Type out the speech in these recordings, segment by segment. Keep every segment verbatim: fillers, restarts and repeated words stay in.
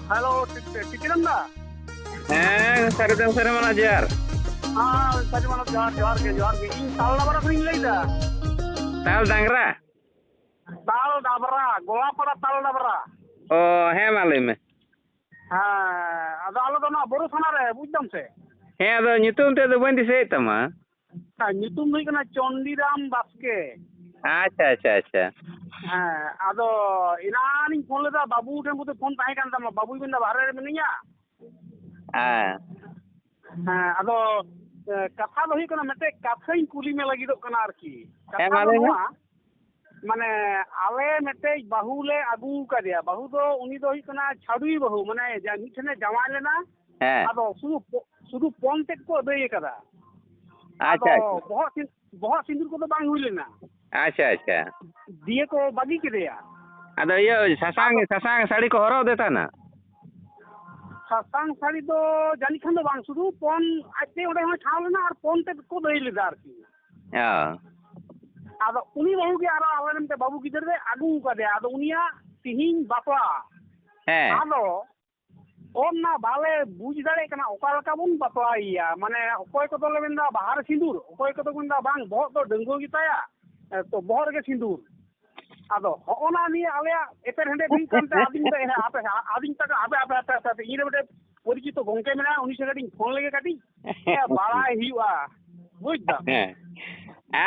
Hello, T-, T-, ᱴᱤᱠᱤᱨᱟᱢ ᱫᱟ? ᱦᱮᱸ, ᱥᱟᱹᱨᱤᱫᱚᱢ ᱥᱟᱹᱨᱤ ᱢᱟᱱᱟ ᱡᱚᱦᱟᱨ᱾ ᱦᱮᱸ, ᱥᱟᱹᱨᱤ ᱢᱟᱱᱟ ᱡᱚᱦᱟᱨ, ᱡᱚᱦᱟᱨ ᱜᱮ, ᱡᱚᱦᱟᱨ ᱜᱮ᱾ ᱤᱧ ᱛᱟᱞᱰᱟᱵᱨᱟ ᱠᱷᱚᱱᱤᱧ ᱞᱟᱹᱭᱫᱟ᱾ ᱛᱟᱞ ᱰᱟᱝᱨᱟ? ᱛᱟᱞ ᱰᱟᱵᱨᱟ, ᱜᱚᱞᱟᱯᱟᱲᱟ ᱛᱟᱞ ᱰᱟᱵᱨᱟ᱾ ᱚ, ᱦᱮᱸ, ᱢᱟ ᱞᱟᱹᱭ ᱢᱮ᱾ ᱦᱮᱸ, ᱟᱫᱚ ᱟᱞᱮ ᱫᱚ ᱱᱚᱣᱟ ᱵᱳᱨᱳ ᱛᱷᱟᱱᱟ ᱨᱮ, ᱵᱩᱡᱽ ᱫᱟᱢ ᱥᱮ? ᱦᱮᱸ, ᱟᱫᱚ ᱧᱩᱛᱩᱢ ᱛᱮᱫ ᱫᱚ ᱵᱟᱹᱧ ᱫᱤᱥᱟᱹᱭᱮᱫ ᱛᱟᱢᱟ᱾ ᱦᱮᱸ, ᱧᱩᱛᱩᱢ ᱫᱚ ᱦᱩᱭᱩᱜ ᱠᱟᱱᱟ ᱪᱚᱱᱰᱤᱨᱟᱢ ᱵᱟᱥᱠᱮ᱾ ᱟᱪᱪᱷᱟ, ᱟᱪᱪᱷᱟ, ᱟᱪᱪᱷᱟ᱾ ᱦᱮᱸ, ᱟᱫᱚ ᱮᱱᱟᱱᱤᱧ ᱯᱷᱳᱱ ᱞᱮᱫᱟ, ᱵᱟᱹᱵᱩ ᱴᱷᱮᱱ ᱵᱳᱫᱷᱚᱭ ᱯᱷᱳᱱ ᱛᱟᱦᱮᱸ ᱠᱟᱱ ᱛᱟᱢᱟ, ᱵᱟᱹᱵᱩᱭ ᱢᱮᱱᱫᱟ ᱵᱟᱦᱨᱮ ᱨᱮ ᱢᱤᱱᱟᱹᱧᱟ᱾ ᱦᱮᱸ᱾ ᱦᱮᱸ, ᱟᱫᱚ, ᱮ, ᱠᱟᱛᱷᱟ ᱫᱚ ᱦᱩᱭᱩᱜ ᱠᱟᱱᱟ, ᱢᱤᱫᱴᱮᱡ ᱠᱟᱛᱷᱟᱧ ᱠᱩᱞᱤ ᱢᱮ ᱞᱟᱹᱜᱤᱫᱚᱜ ᱠᱟᱱᱟ ᱟᱨᱠᱤ᱾ ᱦᱮᱸ, ᱠᱟᱛᱷᱟ ᱢᱟ ᱫᱚ ᱞᱟᱹᱭ ᱢᱮ᱾ ᱱᱚᱣᱟ, ᱢᱟᱱᱮ, ᱟᱞᱮ ᱢᱤᱫᱴᱮᱡ ᱵᱟᱹᱦᱩ ᱞᱮ ᱟᱹᱜᱩ ᱟᱠᱟᱫᱮᱭᱟ᱾ ᱵᱟᱹᱦᱩ ᱫᱚ, ᱩᱱᱤ ᱫᱚ ᱦᱩᱭᱩᱜ ᱠᱟᱱᱟ ᱪᱷᱟᱹᱰᱩᱭ ᱵᱟᱹᱦᱩ, ᱢᱟᱱᱮ, ᱡᱟ-, ᱢᱤᱫ ᱴᱷᱮᱱᱮ ᱡᱟᱶᱟᱭ ᱞᱮᱱᱟ᱾ ᱦᱮᱸ᱾ ᱟᱫᱚ ᱥᱩᱫᱷᱩ ᱯᱚ-, ᱥᱩᱫᱷᱩ ᱯᱚᱱ ᱛᱮᱫ ᱠᱚ ᱟᱹᱫᱟᱹᱭ ᱟᱠᱟᱫᱟ᱾ ᱟᱪᱪᱷᱟ, ᱟᱫᱚ ᱟᱪᱪᱷᱟ᱾ ᱵᱚᱦᱚᱜ ᱥᱤ-, ᱵᱚᱦᱚᱜ ᱥᱤᱸᱫᱩᱨ ᱠᱚᱫᱚ ᱵᱟᱝ ᱦᱩᱭ ᱞᱮᱱᱟ᱾ ᱟᱪᱪᱷᱟ, ᱟᱪᱪᱷᱟ᱾ ᱫᱤᱭᱮ ᱠᱚ ᱵᱟᱹᱜᱤ ᱠᱮᱫᱮᱭᱟ᱾ ᱟᱫᱚ ᱤᱭᱟᱹ ᱥᱟᱥᱟᱝ, ᱟᱫᱚ ᱥᱟᱥᱟᱝ ᱥᱟᱹᱲᱤ ᱠᱚ ᱦᱚᱨᱚᱜ ᱟᱫᱮ ᱛᱟᱦᱮᱱᱟ? ᱥᱟᱥᱟᱝ ᱥᱟᱹᱲᱤ ᱫᱚ ᱡᱟᱹᱱᱤᱡ ᱠᱷᱟᱱ ᱫᱚ ᱵᱟᱝ, ᱥᱩᱫᱷᱩ ᱯᱚᱱ ᱟᱡᱛᱮ ᱚᱸᱰᱮ ᱦᱚᱸᱭ ᱴᱷᱟᱶ ᱞᱮᱱᱟ ᱟᱨ ᱯᱚᱱ ᱛᱮᱫ ᱠᱚ ᱫᱟᱹᱭ ᱞᱮᱫᱟ ᱟᱨᱠᱤ᱾ ᱚ᱾ ᱟᱫᱚ ᱩᱱᱤ ᱵᱟᱹᱦᱩ ᱜᱮ ᱟᱨᱚ ᱟᱞᱮ ᱨᱮᱱ ᱢᱤᱫᱴᱮᱱ ᱵᱟᱹᱵᱩ ᱜᱤᱫᱽᱨᱟᱹ ᱞᱮ ᱟᱹᱜᱩ ᱟᱠᱟᱫᱮᱭᱟ᱾ ᱟᱫᱚ ᱩᱱᱤᱭᱟᱜ ᱛᱤᱦᱤᱧ ᱵᱟᱯᱞᱟ᱾ ᱦᱮᱸ᱾ ᱟᱫᱚ ᱚᱱᱟ ᱵᱟᱞᱮ ᱵᱩᱡᱽ ᱫᱟᱲᱮᱭᱟᱜ ᱠᱟᱱᱟ ᱚᱠᱟ ᱞᱮᱠᱟ ᱵᱚᱱ ᱵᱟᱯᱞᱟᱭᱮᱭᱟ᱾ ᱢᱟᱱᱮ ᱚᱠᱚᱭ ᱠᱚᱫᱚ ᱞᱮ ᱢᱮᱱᱫᱟ ᱵᱟᱦᱟ ᱨᱮ ᱥᱤᱸᱫᱩᱨ, ᱚᱠᱚᱭ ᱠᱚᱫᱚ ᱠᱚ ᱢᱮᱱᱫᱟ ᱵᱟᱝ, ᱵᱚᱦᱚᱜ ᱫᱚ ᱰᱟᱺᱜᱩᱣᱟᱹ ᱜᱮᱛᱟᱭᱟ, ᱮ, ᱛᱚ ᱵᱚᱦᱚᱜ ᱨᱮᱜᱮ ᱥᱤᱸᱫᱩᱨ᱾ ᱟᱫᱚ ᱦᱚᱸᱜᱼᱚ ᱱᱟ ᱱᱤᱭᱮ ᱟᱞᱮᱭᱟᱜ ᱮᱯᱮᱨ ᱦᱮᱸᱰᱮᱡ ᱦᱩᱭᱩᱜ ᱠᱟᱱᱛᱮ ᱟᱹᱫᱤᱧ ᱫᱚ, ᱦᱮᱸ, ᱟᱯᱮ, ᱟᱹᱫᱤᱧ ᱛᱟᱠᱚ ᱟᱯᱮ, ᱟᱯᱮ, ᱟᱯᱮ, ᱟᱯᱮ, ᱟᱯᱮ, ᱤᱧ ᱨᱮ ᱢᱤᱫᱴᱮᱡ ᱯᱚᱨᱤᱪᱤᱛᱚ ᱜᱚᱝᱠᱮ ᱢᱮᱱᱟᱭᱟ, ᱩᱱᱤ ᱥᱟᱶ ᱠᱟᱹᱴᱤᱡ ᱯᱷᱳᱱ ᱞᱮᱜᱮ ᱠᱟᱹᱴᱤᱡ, ᱦᱮᱸ, ᱵᱟᱲᱟᱭ ᱦᱩᱭᱩᱜᱼᱟ, ᱵᱩᱡᱽ ᱫᱟᱢ? ᱦᱮᱸ᱾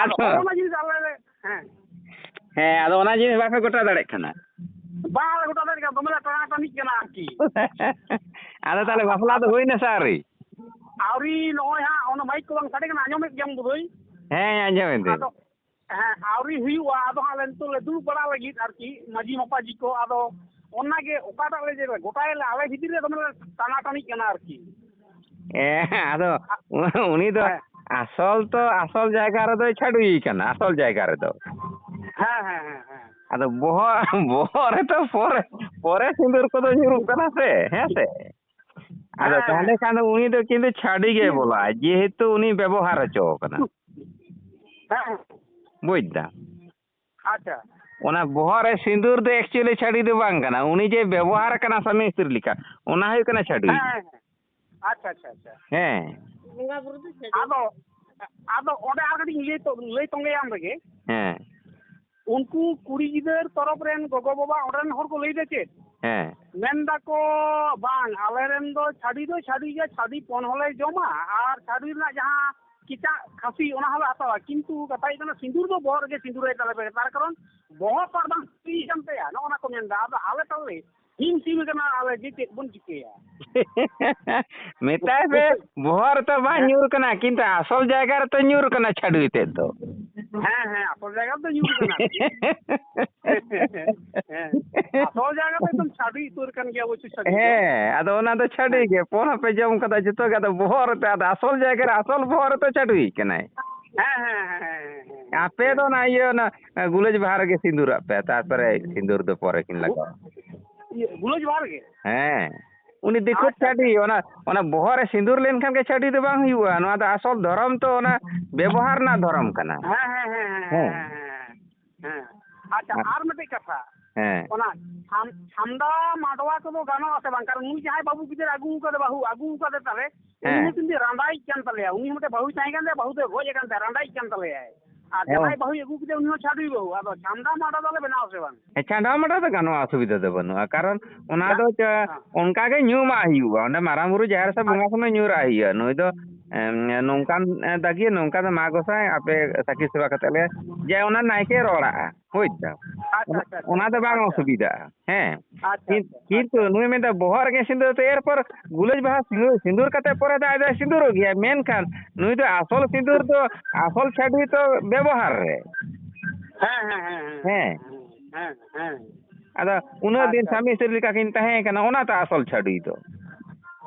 ᱟᱫᱚ ᱟᱫᱚ ᱦᱚᱸᱜᱼᱚ ᱱᱟ ᱡᱤᱱᱤᱥ ᱟᱞᱮ ᱞᱮ, ᱦᱮᱸ᱾ ᱦᱮᱸ, ᱟᱫᱚ ᱚᱱᱟ ᱡᱤᱱᱤᱥ ᱵᱟᱯᱮ ᱜᱚᱴᱟ ᱫᱟᱲᱮᱭᱟᱜ ᱠᱟᱱᱟ? ᱵᱟᱝ ᱞᱮ ᱜᱚᱴᱟ ᱫᱟᱲᱮᱭᱟᱜ ᱠᱟᱱᱟ, ᱫᱚᱢᱮ ᱞᱮ ᱴᱟᱱᱟ ᱴᱟᱹᱱᱤᱜ ᱠᱟᱱᱟ ᱟᱨᱠᱤ᱾ ᱟᱫᱚ ᱛᱟᱦᱚᱞᱮ ᱵᱟᱯᱞᱟ ᱫᱚ ᱦᱩᱭᱱᱟ ᱥᱮ ᱟᱹᱣᱨᱤ? ᱟᱹᱣᱨᱤ, ᱱᱚᱜᱼᱚᱭ ᱦᱟᱸᱜ ᱚᱱᱟ ᱢᱟᱭᱤᱠ ᱠᱚ ᱵᱟᱝ ᱥᱟᱰᱮ ᱠᱟᱱᱟ, ᱟᱸᱡᱚᱢᱮᱫ ᱜᱮᱭᱟᱢ ᱵᱳᱫᱷᱚᱭ? ᱦᱮᱸ, ᱟᱸᱡᱚᱢᱮᱫ ᱫᱟᱹᱧ᱾ ᱟᱫᱚ ᱦᱮᱸ, ᱟᱹᱣᱨᱤ ᱦᱩᱭᱩᱜᱼᱟ᱾ ᱟᱫᱚ ᱦᱟᱸᱜ ᱞᱮ ᱱᱤᱛᱚᱜ ᱞᱮ ᱫᱩᱲᱩᱵ ᱵᱟᱲᱟ ᱞᱟᱹᱜᱤᱫ ᱟᱨᱠᱤ, ᱢᱟᱹᱡᱷᱤ ᱢᱟᱯᱟᱡᱷᱤ ᱠᱚ᱾ ᱟᱫᱚ ᱚᱱᱟᱜᱮ ᱚᱠᱟᱴᱟᱜ ᱞᱮ ᱡᱮ ᱜᱚᱴᱟᱭᱟᱞᱮ, ᱟᱞᱮ ᱵᱷᱤᱛᱤᱨ ᱨᱮ ᱫᱚᱢᱮ ᱞᱮ ᱴᱟᱱᱟ ᱴᱟᱹᱱᱤᱜ ᱠᱟᱱᱟ ᱟᱨᱠᱤ᱾ ᱦᱮᱸ, ᱟᱫᱚ ᱩᱱᱤ ᱫᱚ ᱦᱮᱸ᱾ ᱟᱥᱚᱞ ᱛᱚ, ᱟᱥᱚᱞ ᱡᱟᱭᱜᱟ ᱨᱮᱫᱚᱭ ᱪᱷᱟᱹᱰᱩᱭ ᱠᱟᱱᱟ, ᱟᱥᱚᱞ ᱡᱟᱭᱜᱟ ᱨᱮᱫᱚ᱾ ᱦᱮᱸ, ᱦᱮᱸ, ᱦᱮᱸ, ᱦᱮᱸ᱾ ᱟᱫᱚ ᱵᱚᱦᱚᱜ, ᱵᱚᱦᱚᱜ ᱨᱮᱛᱚ ᱯᱚᱨᱮ, ᱯᱚᱨᱮ ᱥᱤᱸᱫᱩᱨ ᱠᱚᱫᱚ ᱧᱩᱨᱩᱜ ᱠᱟᱱᱟ ᱥᱮ, ᱦᱮᱸ ᱥᱮ? ᱟᱫᱚ ᱦᱮᱸ᱾ ᱛᱟᱦᱚᱞᱮ ᱠᱷᱟᱱ ᱫᱚ ᱩᱱᱤ ᱫᱚ ᱠᱤᱱᱛᱩ ᱪᱷᱟᱹᱰᱩᱭ ᱜᱮᱭ ᱵᱚᱞᱚᱜᱼᱟ, ᱡᱮᱦᱮᱛᱩ ᱩᱱᱤ ᱵᱮᱵᱚᱦᱟᱨ ᱦᱚᱪᱚ ᱠᱟᱱᱟ᱾ ᱦᱮᱸ᱾ ᱵᱩᱡᱽ ᱫᱟᱢ? ᱟᱪᱪᱷᱟ᱾ ᱚᱱᱟ ᱵᱚᱦᱚᱜ ᱨᱮ ᱥᱤᱸᱫᱩᱨ ᱫᱚ actually ᱪᱷᱟᱹᱰᱩᱭ ᱫᱚ ᱵᱟᱝ ᱠᱟᱱᱟ, ᱩᱱᱤ ᱡᱮ ᱵᱮᱵᱚᱦᱟᱨ ᱠᱟᱱᱟ ᱥᱟᱢᱤ ᱤᱥᱛᱨᱤ ᱞᱮᱠᱟ, ᱚᱱᱟ ᱦᱩᱭᱩᱜ ᱠᱟᱱᱟ ᱪᱷᱟᱹᱰᱩᱭ᱾ ᱦᱮᱸ, ᱦᱮᱸ, ᱦᱮᱸ᱾ ᱟᱪᱪᱷᱟ, ᱟᱪᱪᱷᱟ, ᱟᱪᱪᱷᱟ᱾ ᱦᱮᱸ᱾ ᱟᱫᱚ, ᱟᱫᱚ ᱚᱸᱰᱮ ᱟᱨ ᱠᱟᱹᱴᱤᱡ ᱤᱧ ᱞᱟᱹᱭ ᱛᱚ-, ᱞᱟᱹᱭ ᱛᱚᱸᱜᱮᱭᱟᱢ ᱨᱮᱜᱮ᱾ ᱦᱮᱸ᱾ ᱩᱱᱠᱩ ᱠᱩᱲᱤ ᱜᱤᱫᱟᱹᱨ ᱛᱚᱨᱚᱯ ᱨᱮᱱ ᱜᱚᱜᱚ ᱵᱟᱵᱟ ᱚᱸᱰᱮ ᱨᱮᱱ ᱦᱚᱲ ᱠᱚ ᱞᱟᱹᱭ ᱫᱟ ᱪᱮᱫ? ᱦᱮᱸ᱾ ᱢᱮᱱ ᱫᱟᱠᱚ, "ᱵᱟᱝ, ᱟᱞᱮ ᱨᱮᱱ ᱫᱚ ᱪᱷᱟᱹᱰᱩᱭ ᱫᱚ ᱪᱷᱟᱹᱰᱩᱭ ᱜᱮ, ᱪᱷᱟᱹᱰᱩᱭ ᱯᱚᱱ ᱦᱚᱸᱞᱮ ᱡᱚᱢᱟ ᱟᱨ ᱪᱷᱟᱹᱰᱩᱭ ᱨᱮᱱᱟᱜ ᱡᱟᱦᱟᱸ ᱠᱮᱪᱟᱜ ᱠᱷᱟᱹᱥᱤ ᱚᱱᱟ ᱦᱚᱸᱞᱮ ᱦᱟᱛᱟᱣᱟ, ᱠᱤᱱᱛᱩ ᱠᱟᱛᱷᱟ ᱦᱩᱭᱩᱜ ᱠᱟᱱᱟ ᱥᱤᱸᱫᱩᱨ ᱫᱚ ᱵᱚᱦᱚᱜ ᱨᱮᱜᱮ ᱥᱤᱸᱫᱩᱨᱟᱭ ᱛᱟᱞᱮ ᱯᱮ, ᱛᱟᱨ ᱠᱟᱨᱚᱱ ᱵᱚᱦᱚᱜ ᱯᱟᱲ ᱵᱟᱝ ᱥᱤ ᱠᱟᱱ ᱛᱟᱭᱟ", ᱱᱚᱜᱼᱚ ᱱᱟ ᱠᱚ ᱢᱮᱱ ᱫᱟ᱾ ᱟᱫᱚ ᱟᱞᱮ ᱛᱟᱦᱞᱮ ᱦᱤᱢ ᱥᱤᱢ ᱠᱟᱱᱟ ᱟᱞᱮ, ᱡᱮ ᱪᱮᱫ ᱵᱚᱱ ᱪᱤᱠᱟᱹᱭᱟ? ᱢᱮᱛᱟᱭ ᱯᱮ, ᱵᱚᱦᱚᱜ ᱨᱮᱛᱚ ᱵᱟᱝ ᱦᱮᱸ? ᱧᱩᱨ ᱠᱟᱱᱟ, ᱠᱤᱱᱛᱩ ᱟᱥᱚᱞ ᱡᱟᱭᱜᱟ ᱨᱮᱛᱚ ᱧᱩᱨ ᱠᱟᱱᱟ ᱪᱷᱟᱹᱰᱩᱭ ᱛᱮᱫ ᱫᱚ᱾ ᱦᱮᱸ, ᱦᱮᱸ, ᱟᱥᱚᱞ ᱡᱟᱭᱜᱟ ᱨᱮᱫᱚ ᱧᱩᱨ ᱠᱟᱱᱟ᱾ ᱦᱮᱸ, ᱟᱥᱚᱞ ᱡᱟᱭᱜᱟ ᱫᱚ ᱮᱠᱫᱚᱢ ᱪᱷᱟᱹᱰᱩᱭ ᱩᱛᱟᱹᱨ ᱠᱟᱱ ᱜᱮᱭᱟ ᱚᱵᱚᱥᱥᱳᱭ ᱪᱷᱟᱹᱰᱩᱭ ᱫᱚ᱾ ᱦᱮᱸ, ᱟᱫᱚ ᱚᱱᱟ ᱫᱚ ᱪᱷᱟᱹᱰᱩᱭ ᱦᱮᱸ᱾ ᱜᱮ, ᱯᱚᱱ ᱦᱚᱸᱯᱮ ᱡᱚᱢ ᱠᱟᱫᱟ ᱡᱚᱛᱚ ᱜᱮ, ᱟᱫᱚ ᱵᱚᱦᱚᱜ ᱨᱮᱛᱚ, ᱟᱫᱚ ᱟᱥᱚᱞ ᱡᱟᱭᱜᱟ ᱨᱮ ᱟᱥᱚᱞ ᱵᱚᱦᱚᱜ ᱨᱮᱛᱚ ᱪᱷᱟᱹᱰᱩᱭ ᱠᱟᱱᱟᱭ᱾ ᱦᱮᱸ, ᱦᱮᱸ, ᱦᱮᱸ, ᱦᱮᱸ, ᱦᱮᱸ, ᱦᱮᱸ᱾ ᱟᱯᱮ ᱫᱚ ᱚᱱᱟ ᱤᱭᱟᱹ, ᱚᱱᱟ ᱜᱩᱞᱟᱹᱡ ᱵᱟᱦᱟ ᱨᱮᱜᱮ ᱥᱤᱸᱫᱩᱨᱟᱜ ᱯᱮ, ᱛᱟᱨᱯᱚᱨᱮ ᱥᱤᱸᱫᱩᱨ ᱫᱚ ᱯᱚᱨᱮ ᱠᱤᱱ ᱞᱟᱜᱟᱣᱟ᱾ ᱤᱭᱟᱹ, ᱜᱩᱞᱟᱹᱡ ᱵᱟᱦᱟ ᱨᱮᱜᱮ? ᱦᱮᱸ, ᱩᱱᱤ ᱫᱤᱠᱩ ᱟᱪᱪᱷᱟ, ᱟᱪᱪᱷᱟ, ᱪᱷᱟᱹᱰᱩᱭ, ᱟᱪᱪᱷᱟ᱾ ᱚᱱᱟ, ᱚᱱᱟ ᱵᱚᱦᱚᱜ ᱨᱮ ᱥᱤᱸᱫᱩᱨ ᱞᱮᱱᱠᱷᱟᱱ ᱜᱮ ᱪᱷᱟᱹᱰᱩᱭ ᱫᱚ ᱵᱟᱝ ᱦᱩᱭᱩᱜᱼᱟ᱾ ᱱᱚᱣᱟ ᱫᱚ ᱟᱥᱚᱞ ᱫᱷᱚᱨᱚᱢ ᱛᱚ ᱚᱱᱟ ᱵᱮᱵᱚᱦᱟᱨ ᱨᱮᱱᱟᱜ ᱫᱷᱚᱨᱚᱢ ᱠᱟᱱᱟ᱾ ᱦᱮᱸ, ᱦᱮᱸ, ᱦᱮᱸ, ᱦᱮᱸ, ᱦᱮᱸ᱾ ᱦᱮᱸ, ᱦᱮᱸ, ᱦᱮᱸ, ᱦᱮᱸ᱾ ᱟᱪᱪᱷᱟ, ᱦᱮᱸ᱾ ᱟᱨ ᱢᱤᱫᱴᱮᱡ ᱠᱟᱛᱷᱟ, ᱦᱮᱸ᱾ ᱚᱱᱟ ᱪᱷᱟᱢ-, ᱪᱷᱟᱢᱰᱟ ᱢᱟᱰᱣᱟ ᱠᱚᱫᱚ ᱜᱟᱱᱚᱜᱼᱟ ᱥᱮ ᱵᱟᱝ? ᱠᱟᱨᱚᱱ ᱱᱩᱭ ᱡᱟᱦᱟᱸᱭ ᱵᱟᱹᱵᱩ ᱜᱤᱫᱟᱹᱨ ᱟᱹᱜᱩ ᱠᱟᱫᱮ, ᱵᱟᱹᱦᱩ ᱟᱹᱜᱩ ᱠᱟᱫᱮ ᱛᱟᱞᱮ, ᱩᱱᱤ ᱦᱮᱸ᱾ ᱦᱚᱸ ᱠᱤᱱᱛᱩ ᱨᱟᱸᱰᱟᱭᱤᱡ ᱠᱟᱱ ᱛᱟᱞᱮᱭᱟ, ᱩᱱᱤ ᱦᱚᱸ ᱢᱤᱫᱴᱮᱡ ᱵᱟᱹᱦᱩᱭ ᱛᱟᱦᱮᱸ ᱠᱟᱱ ᱛᱟᱭᱟ, ᱵᱟᱹᱦᱩ ᱫᱚᱭ ᱜᱚᱡ ᱟᱠᱟᱱ ᱛᱟᱭᱟ, ᱨᱟᱸᱰᱟᱭᱤᱡ ᱠᱟᱱ ᱛᱟᱞᱮᱭᱟᱭ᱾ ᱟᱨ ᱦᱮᱸ᱾ ᱡᱟᱦᱟᱸᱭ ᱵᱟᱹᱦᱩᱭ ᱟᱹᱜᱩ ᱠᱮᱫᱮ ᱩᱱᱤ ᱦᱚᱸ ᱪᱷᱟᱰᱩᱭ ᱵᱟᱹᱦᱩ, ᱟᱫᱚ ᱪᱷᱟᱢᱰᱟ ᱢᱟᱰᱣᱟ ᱫᱚᱞᱮ ᱵᱮᱱᱟᱣᱟ ᱥᱮ ᱵᱟᱝ? ᱦᱮᱸ, ᱪᱷᱟᱢᱰᱟ ᱢᱟᱰᱣᱟ ᱫᱚ ᱜᱟᱱᱚᱜᱼᱟ, ᱚᱥᱩᱵᱤᱫᱷᱟ ᱫᱚ ᱵᱟᱹᱱᱩᱜᱼᱟ, ᱠᱟᱨᱚᱱ ᱚᱱᱟ ᱜᱟ-, ᱫᱚ ᱪᱮ-, ᱦᱮᱸ᱾ ᱚᱱᱠᱟ ᱜᱮ ᱧᱩᱢᱟᱜ ᱦᱩᱭᱩᱜᱼᱟ, ᱚᱸᱰᱮ ᱢᱟᱨᱟᱝ ᱵᱩᱨᱩ ᱡᱟᱦᱮᱨ ᱥᱮ ᱵᱚᱸᱜᱟ ᱟᱪᱪᱷᱟ᱾ ᱥᱩᱢᱟᱹᱭ ᱧᱩᱨᱟᱜ ᱦᱩᱭᱩᱜᱼᱟ, ᱱᱩᱭ ᱫᱚ, ᱮᱢ, ᱱᱚᱝᱠᱟᱱ, ᱮ, ᱫᱟᱜᱤᱭᱟᱹ, ᱱᱚᱝᱠᱟ ᱫᱚ ᱢᱟ ᱜᱚᱸᱥᱟᱭ ᱟᱯᱮ ᱥᱟᱹᱠᱷᱤ ᱥᱮᱵᱟ ᱠᱟᱛᱮ ᱞᱮ, ᱡᱮ ᱚᱱᱟ ᱱᱟᱭᱠᱮ ᱨᱚᱲᱟᱜᱼᱟ, ᱵᱩᱡᱽ ᱫᱟᱢ? ᱟᱪᱪᱷᱟ, ᱟᱪᱪᱷᱟ, ᱟᱪᱪᱷᱟ, ᱚᱱᱟ ᱫᱚ ᱵᱟᱝ ᱟᱪᱪᱷᱟ᱾ ᱚᱥᱩᱵᱤᱫᱷᱟᱜᱼᱟ, ᱦᱮᱸ᱾ ᱟᱪᱪᱷᱟ, ᱠᱤᱱ-, ᱟᱪᱪᱷᱟ, ᱠᱤᱱᱛᱩ ᱟᱪᱪᱷᱟ᱾ ᱱᱩᱭ ᱢᱮᱱᱫᱟ ᱵᱚᱦᱚᱜ ᱨᱮᱜᱮ ᱥᱤᱸᱫᱩᱨ ᱛᱮ, ᱮᱨᱯᱚᱨ ᱜᱩᱞᱟᱹᱡ ᱵᱟᱦᱟ ᱥᱤᱸᱫᱩᱨ, ᱥᱤᱸᱫᱩᱨ ᱠᱟᱛᱮ ᱯᱚᱨᱮ ᱫᱚ ᱟᱡ ᱫᱚᱭ ᱥᱤᱸᱫᱩᱨᱚᱜ ᱜᱮᱭᱟ, ᱢᱮᱱᱠᱷᱟᱱ ᱱᱩᱭ ᱫᱚ ᱟᱥᱚᱞ ᱥᱤᱸᱫᱩᱨ ᱫᱚ, ᱟᱥᱚᱞ ᱪᱷᱟᱹᱰᱩᱭ ᱫᱚ ᱵᱮᱵᱚᱦᱟᱨ ᱨᱮ᱾ ᱦᱮᱸ, ᱦᱮᱸ, ᱦᱮᱸ, ᱦᱮᱸ᱾ ᱦᱮᱸ᱾ ᱦᱮᱸ, ᱦᱮᱸ᱾ ᱟᱫᱚ ᱩᱱᱟᱹᱜ ᱫᱤᱱ ᱟᱪᱪᱷᱟ, ᱥᱟᱢᱤ ᱟᱪᱪᱷᱟ᱾ ᱤᱥᱛᱨᱤ ᱞᱮᱠᱟ ᱠᱤᱱ ᱛᱟᱦᱮᱸ ᱠᱟᱱᱟ, ᱚᱱᱟ ᱛᱚ ᱟᱥᱚᱞ ᱪᱷᱟᱹᱰᱩᱭ ᱫᱚ᱾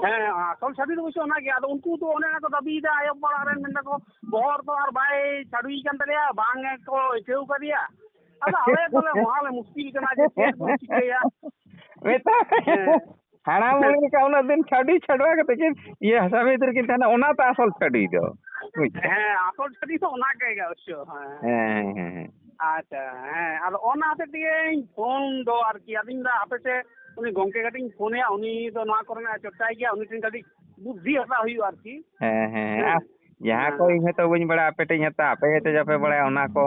ᱦᱮᱸ, ᱟᱥᱚᱞ ᱪᱷᱟᱹᱰᱩᱭ ᱫᱚ ᱚᱵᱚᱥᱥᱳᱭ ᱚᱱᱟ ᱜᱮ᱾ ᱟᱫᱚ ᱩᱱᱠᱩ ᱫᱚ ᱚᱱᱮ ᱚᱱᱟ ᱠᱚ ᱫᱟᱹᱵᱤᱭᱮᱫᱟ, ᱟᱭᱳ ᱵᱟᱵᱟ ᱚᱲᱟᱜ ᱨᱮᱱ ᱢᱮᱱ ᱫᱟᱠᱚ, "ᱵᱚᱦᱚᱜ ᱨᱮᱫᱚ ᱟᱨ ᱵᱟᱭ ᱪᱷᱟᱹᱰᱩᱭ ᱠᱟᱱ ᱛᱟᱞᱮᱭᱟ, ᱵᱟᱝ ᱜᱮᱠᱚ ᱟᱹᱭᱠᱟᱹᱣ ᱠᱟᱫᱮᱭᱟ᱾" ᱟᱫᱚ ᱟᱞᱮ ᱫᱚᱞᱮ ᱢᱚᱦᱟ ᱞᱮ ᱢᱩᱥᱠᱤᱞ ᱠᱟᱱᱟ ᱡᱮ ᱪᱮᱫ ᱵᱚᱱ ᱪᱤᱠᱟᱹᱭᱟ᱾ ᱢᱮᱛᱟᱭ ᱯᱮ, ᱦᱮᱸ᱾ ᱦᱟᱲᱟᱢ ᱵᱩᱲᱦᱤ ᱞᱮᱠᱟ ᱩᱱᱟᱹᱜ ᱫᱤᱱ ᱪᱷᱟᱹᱰᱩᱭ ᱪᱷᱟᱹᱰᱩᱣᱟ ᱠᱟᱛᱮ ᱠᱤᱱ ᱤᱭᱟᱹ ᱦᱟᱥᱟ ᱵᱷᱤᱛ ᱨᱮᱠᱤᱱ ᱛᱟᱦᱮᱱᱟ, ᱚᱱᱟ ᱛᱚ ᱟᱥᱚᱞ ᱪᱷᱟᱹᱰᱩᱭ ᱫᱚ᱾ ᱵᱩᱡᱽ ᱫᱟᱢ? ᱦᱮᱸ, ᱟᱥᱚᱞ ᱪᱷᱟᱹᱰᱩᱭ ᱫᱚ ᱚᱱᱟ ᱜᱮ ᱚᱵᱚᱥᱥᱳᱭ, ᱦᱮᱸ᱾ ᱦᱮᱸ, ᱦᱮᱸ, ᱦᱮᱸ᱾ ᱟᱪᱪᱷᱟ, ᱦᱮᱸ, ᱟᱫᱚ ᱚᱱᱟ ᱦᱚᱛᱮᱡ ᱛᱮᱜᱮᱧ ᱯᱷᱳᱱ ᱫᱚ ᱟᱨᱠᱤ᱾ ᱟᱫᱚᱧ ᱫᱟ ᱦᱟᱯᱮ ᱥᱮ ᱩᱱᱤ ᱜᱚᱢᱠᱮ ᱠᱟᱹᱴᱤᱡ ᱤᱧ ᱯᱷᱳᱱ ᱟᱭᱟ, ᱩᱱᱤ ᱫᱚ ᱱᱚᱣᱟ ᱠᱚᱨᱮᱱᱟᱜ ᱪᱚᱨᱪᱟᱭ ᱜᱮᱭᱟ, ᱩᱱᱤ ᱴᱷᱮᱱ ᱠᱟᱹᱴᱤᱡ ᱵᱩᱫᱽᱫᱷᱤ ᱦᱟᱛᱟᱣ ᱦᱩᱭᱩᱜᱼᱟ ᱟᱨᱠᱤ᱾ ᱦᱮᱸ, ᱦᱮᱸ, ᱦᱮᱸ᱾ ᱦᱮᱸ᱾ ᱟᱨ ᱡᱟᱦᱟᱸ ᱠᱚ ᱦᱮᱸ᱾ ᱤᱧ ᱦᱚᱭᱛᱳ ᱵᱟᱹᱧ ᱵᱟᱲᱟᱭᱟ, ᱟᱯᱮ ᱴᱷᱮᱡ ᱦᱟᱛᱟᱣᱟ, ᱟᱯᱮ ᱦᱚᱭᱛᱳ ᱡᱟᱯᱮ ᱵᱟᱲᱟᱭᱟ ᱚᱱᱟ ᱠᱚ᱾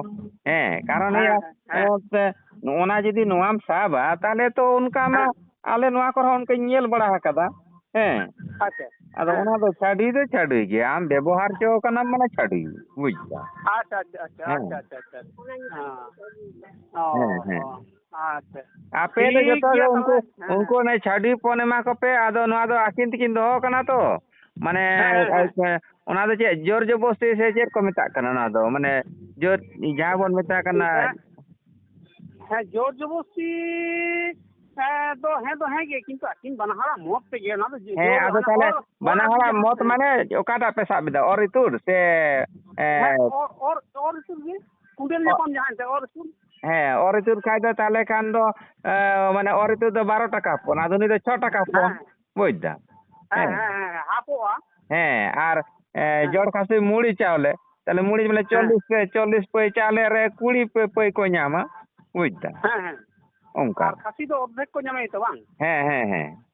ᱦᱮᱸ, ᱠᱟᱨᱚᱱ ᱦᱮᱸ, ᱤᱭᱟᱹ, ᱦᱮᱸ, ᱦᱮᱸ᱾ ᱮ, ᱱᱚᱜᱼᱚ ᱱᱟ ᱡᱩᱫᱤ ᱱᱚᱣᱟᱢ ᱥᱟᱵᱟ, ᱛᱟᱦᱞᱮ ᱛᱚ ᱚᱱᱠᱟ ᱢᱟ ᱦᱮᱸ᱾ ᱟᱞᱮ ᱱᱚᱣᱟ ᱠᱚᱨᱮ ᱦᱚᱸ ᱚᱱᱠᱟᱧ ᱧᱮᱞ ᱵᱟᱲᱟ ᱟᱠᱟᱫᱟ᱾ ᱦᱮᱸ᱾ ᱟᱪᱪᱷᱟ᱾ ᱟᱫᱚ ᱦᱮᱸ᱾ ᱚᱱᱟ ᱫᱚ ᱪᱷᱟᱹᱰᱣᱤ ᱫᱚ ᱪᱷᱟᱹᱰᱣᱤ ᱜᱮ, ᱟᱢ ᱵᱮᱵᱚᱦᱟᱨ ᱦᱚᱪᱚ ᱠᱟᱱᱟᱢ ᱢᱟᱱᱮ ᱪᱷᱟᱹᱰᱣᱤ, ᱵᱩᱡᱽ ᱫᱟᱢ? ᱟᱪᱪᱷᱟ, ᱟᱪᱪᱷᱟ, ᱟᱪᱪᱷᱟ, ᱦᱮᱸ᱾ ᱟᱪᱪᱷᱟ, ᱟᱪᱪᱷᱟ, ᱟᱪᱪᱷᱟ᱾ ᱦᱮᱸ᱾ ᱚ, ᱦᱮᱸ, ᱦᱮᱸ᱾ ᱚ, ᱟᱪᱪᱷᱟ᱾ ᱟᱯᱮ ᱫᱚ ᱴᱷᱤᱠ ᱡᱚᱛᱚ ᱜᱮ ᱜᱮᱭᱟ ᱩᱱᱠᱩ, ᱛᱟᱦᱚᱞᱮ᱾ ᱦᱮᱸ᱾ ᱩᱱᱠᱩ ᱚᱱᱮ ᱪᱷᱟᱹᱰᱣᱤ ᱯᱚᱱ ᱮᱢᱟ ᱠᱚᱯᱮ, ᱟᱫᱚ ᱱᱚᱣᱟ ᱫᱚ ᱟᱹᱠᱤᱱ ᱛᱮᱠᱤᱱ ᱫᱚᱦᱚ ᱠᱟᱱᱟ ᱛᱚ᱾ ᱢᱟᱱᱮ, ᱦᱮᱸ, ᱦᱮᱸ, ᱦᱮᱸ᱾ ᱚᱱᱟ ᱫᱚ ᱪᱮᱫ ᱡᱳᱨ ᱡᱚᱵᱚᱥᱛᱤ ᱥᱮ ᱪᱮᱫ ᱠᱚ ᱢᱮᱛᱟᱜ ᱠᱟᱱᱟ ᱚᱱᱟ ᱫᱚ? ᱢᱟᱱᱮ, ᱡᱳᱨ, ᱡᱟᱦᱟᱸ ᱵᱚᱱ ᱢᱮᱛᱟᱜ ᱠᱟᱱᱟ᱾ ᱦᱮᱸ, ᱦᱮᱸ, ᱡᱳᱨ ᱡᱚᱵᱚᱥᱛᱤ, ᱦᱮᱸ, ᱫᱚ, ᱦᱮᱸ ᱫᱚ ᱦᱮᱸ ᱜᱮ, ᱠᱤᱱᱛᱩ ᱟᱹᱠᱤᱱ ᱵᱟᱱᱟ ᱦᱚᱲᱟᱜ ᱢᱚᱛ ᱛᱮᱜᱮ ᱚᱱᱟ ᱫᱚ ᱡᱳ-, ᱦᱮᱸ, ᱡᱳᱨ ᱟᱫᱚ ᱚᱱᱟ ᱛᱟᱦᱞᱮ ᱚᱨ, ᱚᱨ ᱵᱟᱱᱟ ᱟᱹᱜᱩ ᱦᱚᱲᱟᱜ ᱡᱟᱦᱟᱸ, ᱢᱚᱛ ᱦᱮᱸ᱾ ᱢᱟᱱᱮ ᱚᱠᱟᱴᱟᱜ ᱯᱮ ᱥᱟᱵ ᱮᱫᱟ? ᱚᱨ ᱤᱛᱩᱫ ᱥᱮ, ᱮ, ᱦᱮᱸ, ᱚᱨ, ᱚᱨ, ᱚᱨ ᱤᱛᱩᱫ ᱜᱮ᱾ ᱠᱩᱸᱰᱮᱞ ᱚ-, ᱧᱟᱯᱟᱢ ᱡᱟᱦᱟᱸ ᱮᱱᱛᱮ, ᱚᱨ ᱤᱛᱩᱫ᱾ ᱦᱮᱸ, ᱚᱨ ᱤᱛᱩᱫ ᱠᱷᱟᱡ ᱫᱚ ᱛᱟᱦᱞᱮ ᱠᱷᱟᱱ ᱫᱚ, ᱮ, ᱢᱟᱱᱮ ᱚᱨ ᱤᱛᱩᱫ ᱫᱚ ᱵᱟᱨᱚ ᱴᱟᱠᱟ ᱦᱚᱯᱚᱱ, ᱟᱫᱚ ᱩᱱᱤ ᱫᱚ ᱪᱷᱚ ᱴᱟᱠᱟ ᱦᱚᱯᱚᱱ, ᱦᱮᱸ᱾ ᱵᱩᱡᱽ ᱫᱟᱢ? ᱦᱮᱸ, ᱦᱮᱸ᱾ ᱦᱮᱸ, ᱦᱮᱸ, ᱦᱮᱸ, ᱦᱟᱯᱚᱜᱼᱟ᱾ ᱦᱮᱸ, ᱟᱨ, ᱮ, ᱦᱮᱸ᱾ ᱡᱚᱲ ᱠᱷᱟᱹᱥᱤ ᱢᱩᱲᱤ ᱪᱟᱣᱞᱮ, ᱛᱟᱦᱞᱮ ᱢᱩᱲᱤ ᱵᱚᱞᱮ ᱦᱮᱸ᱾ ᱪᱚᱞᱞᱤᱥ ᱯᱟᱹᱭ, ᱪᱚᱞᱞᱤᱥ ᱯᱟᱹᱭ ᱪᱟᱣᱞᱮ ᱨᱮ ᱠᱩᱲᱤ ᱯᱟᱹᱭ, ᱯᱟᱹᱭ ᱠᱚ ᱧᱟᱢᱟ, ᱵᱩᱡᱽ ᱫᱟᱢ? ᱦᱮᱸ, ᱦᱮᱸ᱾ ᱚᱱᱠᱟ᱾ ᱟᱨ ᱠᱷᱟᱹᱥᱤ ᱫᱚ ᱚᱨᱫᱷᱮᱠ ᱠᱚ ᱧᱟᱢᱮ ᱛᱚ, ᱵᱟᱝ? ᱦᱮᱸ, ᱦᱮᱸ, ᱦᱮᱸ᱾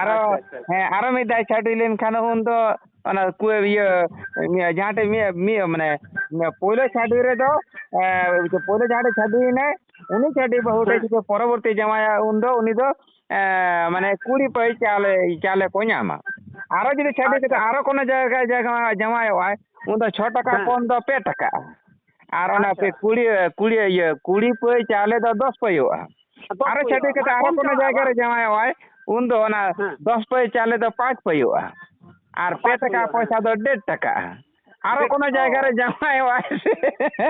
ᱟᱨᱚ, ᱟᱪᱪᱷᱟ, ᱟᱪᱪᱷᱟ, ᱟᱪᱪᱷᱟ᱾ ᱦᱮᱸ, ᱟᱨᱚ ᱢᱤᱫ ᱫᱷᱟᱣ ᱪᱷᱟᱹᱰᱣᱤ ᱞᱮᱱᱠᱷᱟᱱ ᱩᱱ ᱫᱚ ᱚᱱᱟ ᱠᱩ-, ᱤᱭᱟᱹ, ᱤᱭᱟᱹ, ᱡᱟᱦᱟᱸ ᱴᱷᱮᱡ ᱢᱤᱫ, ᱢᱤᱫ, ᱢᱟᱱᱮ, ᱯᱳᱭᱞᱳ ᱪᱷᱟᱹᱰᱣᱤ ᱨᱮᱫᱚ, ᱮ, ᱯᱳᱭᱞᱳ ᱡᱟᱦᱟᱸ ᱴᱷᱮᱡ ᱪᱷᱟᱹᱰᱣᱤ ᱮᱱᱟᱭ, ᱩᱱᱤ ᱪᱷᱟᱹᱰᱣᱤ ᱵᱟᱹᱦᱩ ᱴᱷᱮᱡ ᱦᱮᱸ᱾ ᱡᱩᱫᱤ ᱯᱚᱨᱚᱵᱚᱨᱛᱤ ᱡᱟᱶᱟᱭᱟ, ᱩᱱ ᱫᱚ ᱩᱱᱤ ᱫᱚ, ᱮ, ᱢᱟᱱᱮ, ᱠᱩᱲᱤ ᱯᱟᱹᱭ ᱪᱟᱣᱞᱮ, ᱪᱟᱣᱞᱮ ᱠᱚ ᱧᱟᱢᱟ᱾ ᱟᱨᱚ ᱡᱩᱫᱤ ᱪᱷᱟᱹᱰᱣᱤ ᱠᱟᱛᱮ ᱟᱪᱪᱷᱟ᱾ ᱟᱨᱚ ᱠᱳᱱᱳ ᱡᱟᱭᱜᱟ, ᱡᱟᱭᱜᱟ ᱡᱟᱶᱟᱭᱚᱜᱼᱟᱭ, ᱩᱱ ᱫᱚ ᱪᱷᱚ ᱴᱟᱠᱟ ᱦᱮᱸ᱾ ᱯᱚᱱ ᱫᱚ ᱯᱮ ᱴᱟᱠᱟᱜᱼᱟ᱾ ᱟᱨ ᱚᱱᱟ ᱟᱪᱪᱷᱟ᱾ ᱯᱮ-, ᱠᱩᱲᱤ, ᱠᱩᱲᱤ, ᱤᱭᱟᱹ, ᱠᱩᱲᱤ ᱯᱟᱹᱭ ᱪᱟᱣᱞᱮ ᱫᱚ ᱫᱚᱥ ᱯᱟᱹᱭᱚᱜᱼᱟ᱾ ᱫᱚᱥ ᱟᱨᱚ ᱪᱷᱟᱹᱰᱣᱤ ᱯᱟᱹᱭᱚᱜᱼᱟ, ᱠᱟᱛᱮ ᱢᱟᱱᱮ ᱟᱨᱚ ᱠᱚᱢ ᱠᱳᱱᱳ ᱪᱟᱵᱷᱟᱜᱼᱟ ᱡᱟᱭᱜᱟ ᱵᱟᱝ? ᱨᱮ ᱡᱟᱶᱟᱭᱚᱜᱼᱟᱭ, ᱩᱱ ᱫᱚ ᱚᱱᱟ ᱦᱮᱸ᱾ ᱫᱚᱥ ᱯᱟᱹᱭ ᱪᱟᱣᱞᱮ ᱫᱚ ᱯᱟᱸᱪ ᱯᱟᱹᱭᱚᱜᱼᱟ᱾ ᱟᱨ ᱯᱮ ᱯᱟᱸᱪ ᱴᱟᱠᱟ ᱯᱟᱹᱭᱚᱜᱼᱟ, ᱦᱮᱸ᱾ ᱯᱚᱭᱥᱟ ᱫᱚ ᱰᱮᱲ ᱴᱟᱠᱟᱜᱼᱟ᱾ ᱟᱨᱚ ᱰᱮᱲ, ᱠᱳᱱᱳ ᱚ᱾ ᱡᱟᱭᱜᱟ ᱨᱮ ᱡᱟᱶᱟᱭᱚᱜᱼᱟᱭ ᱥᱮ,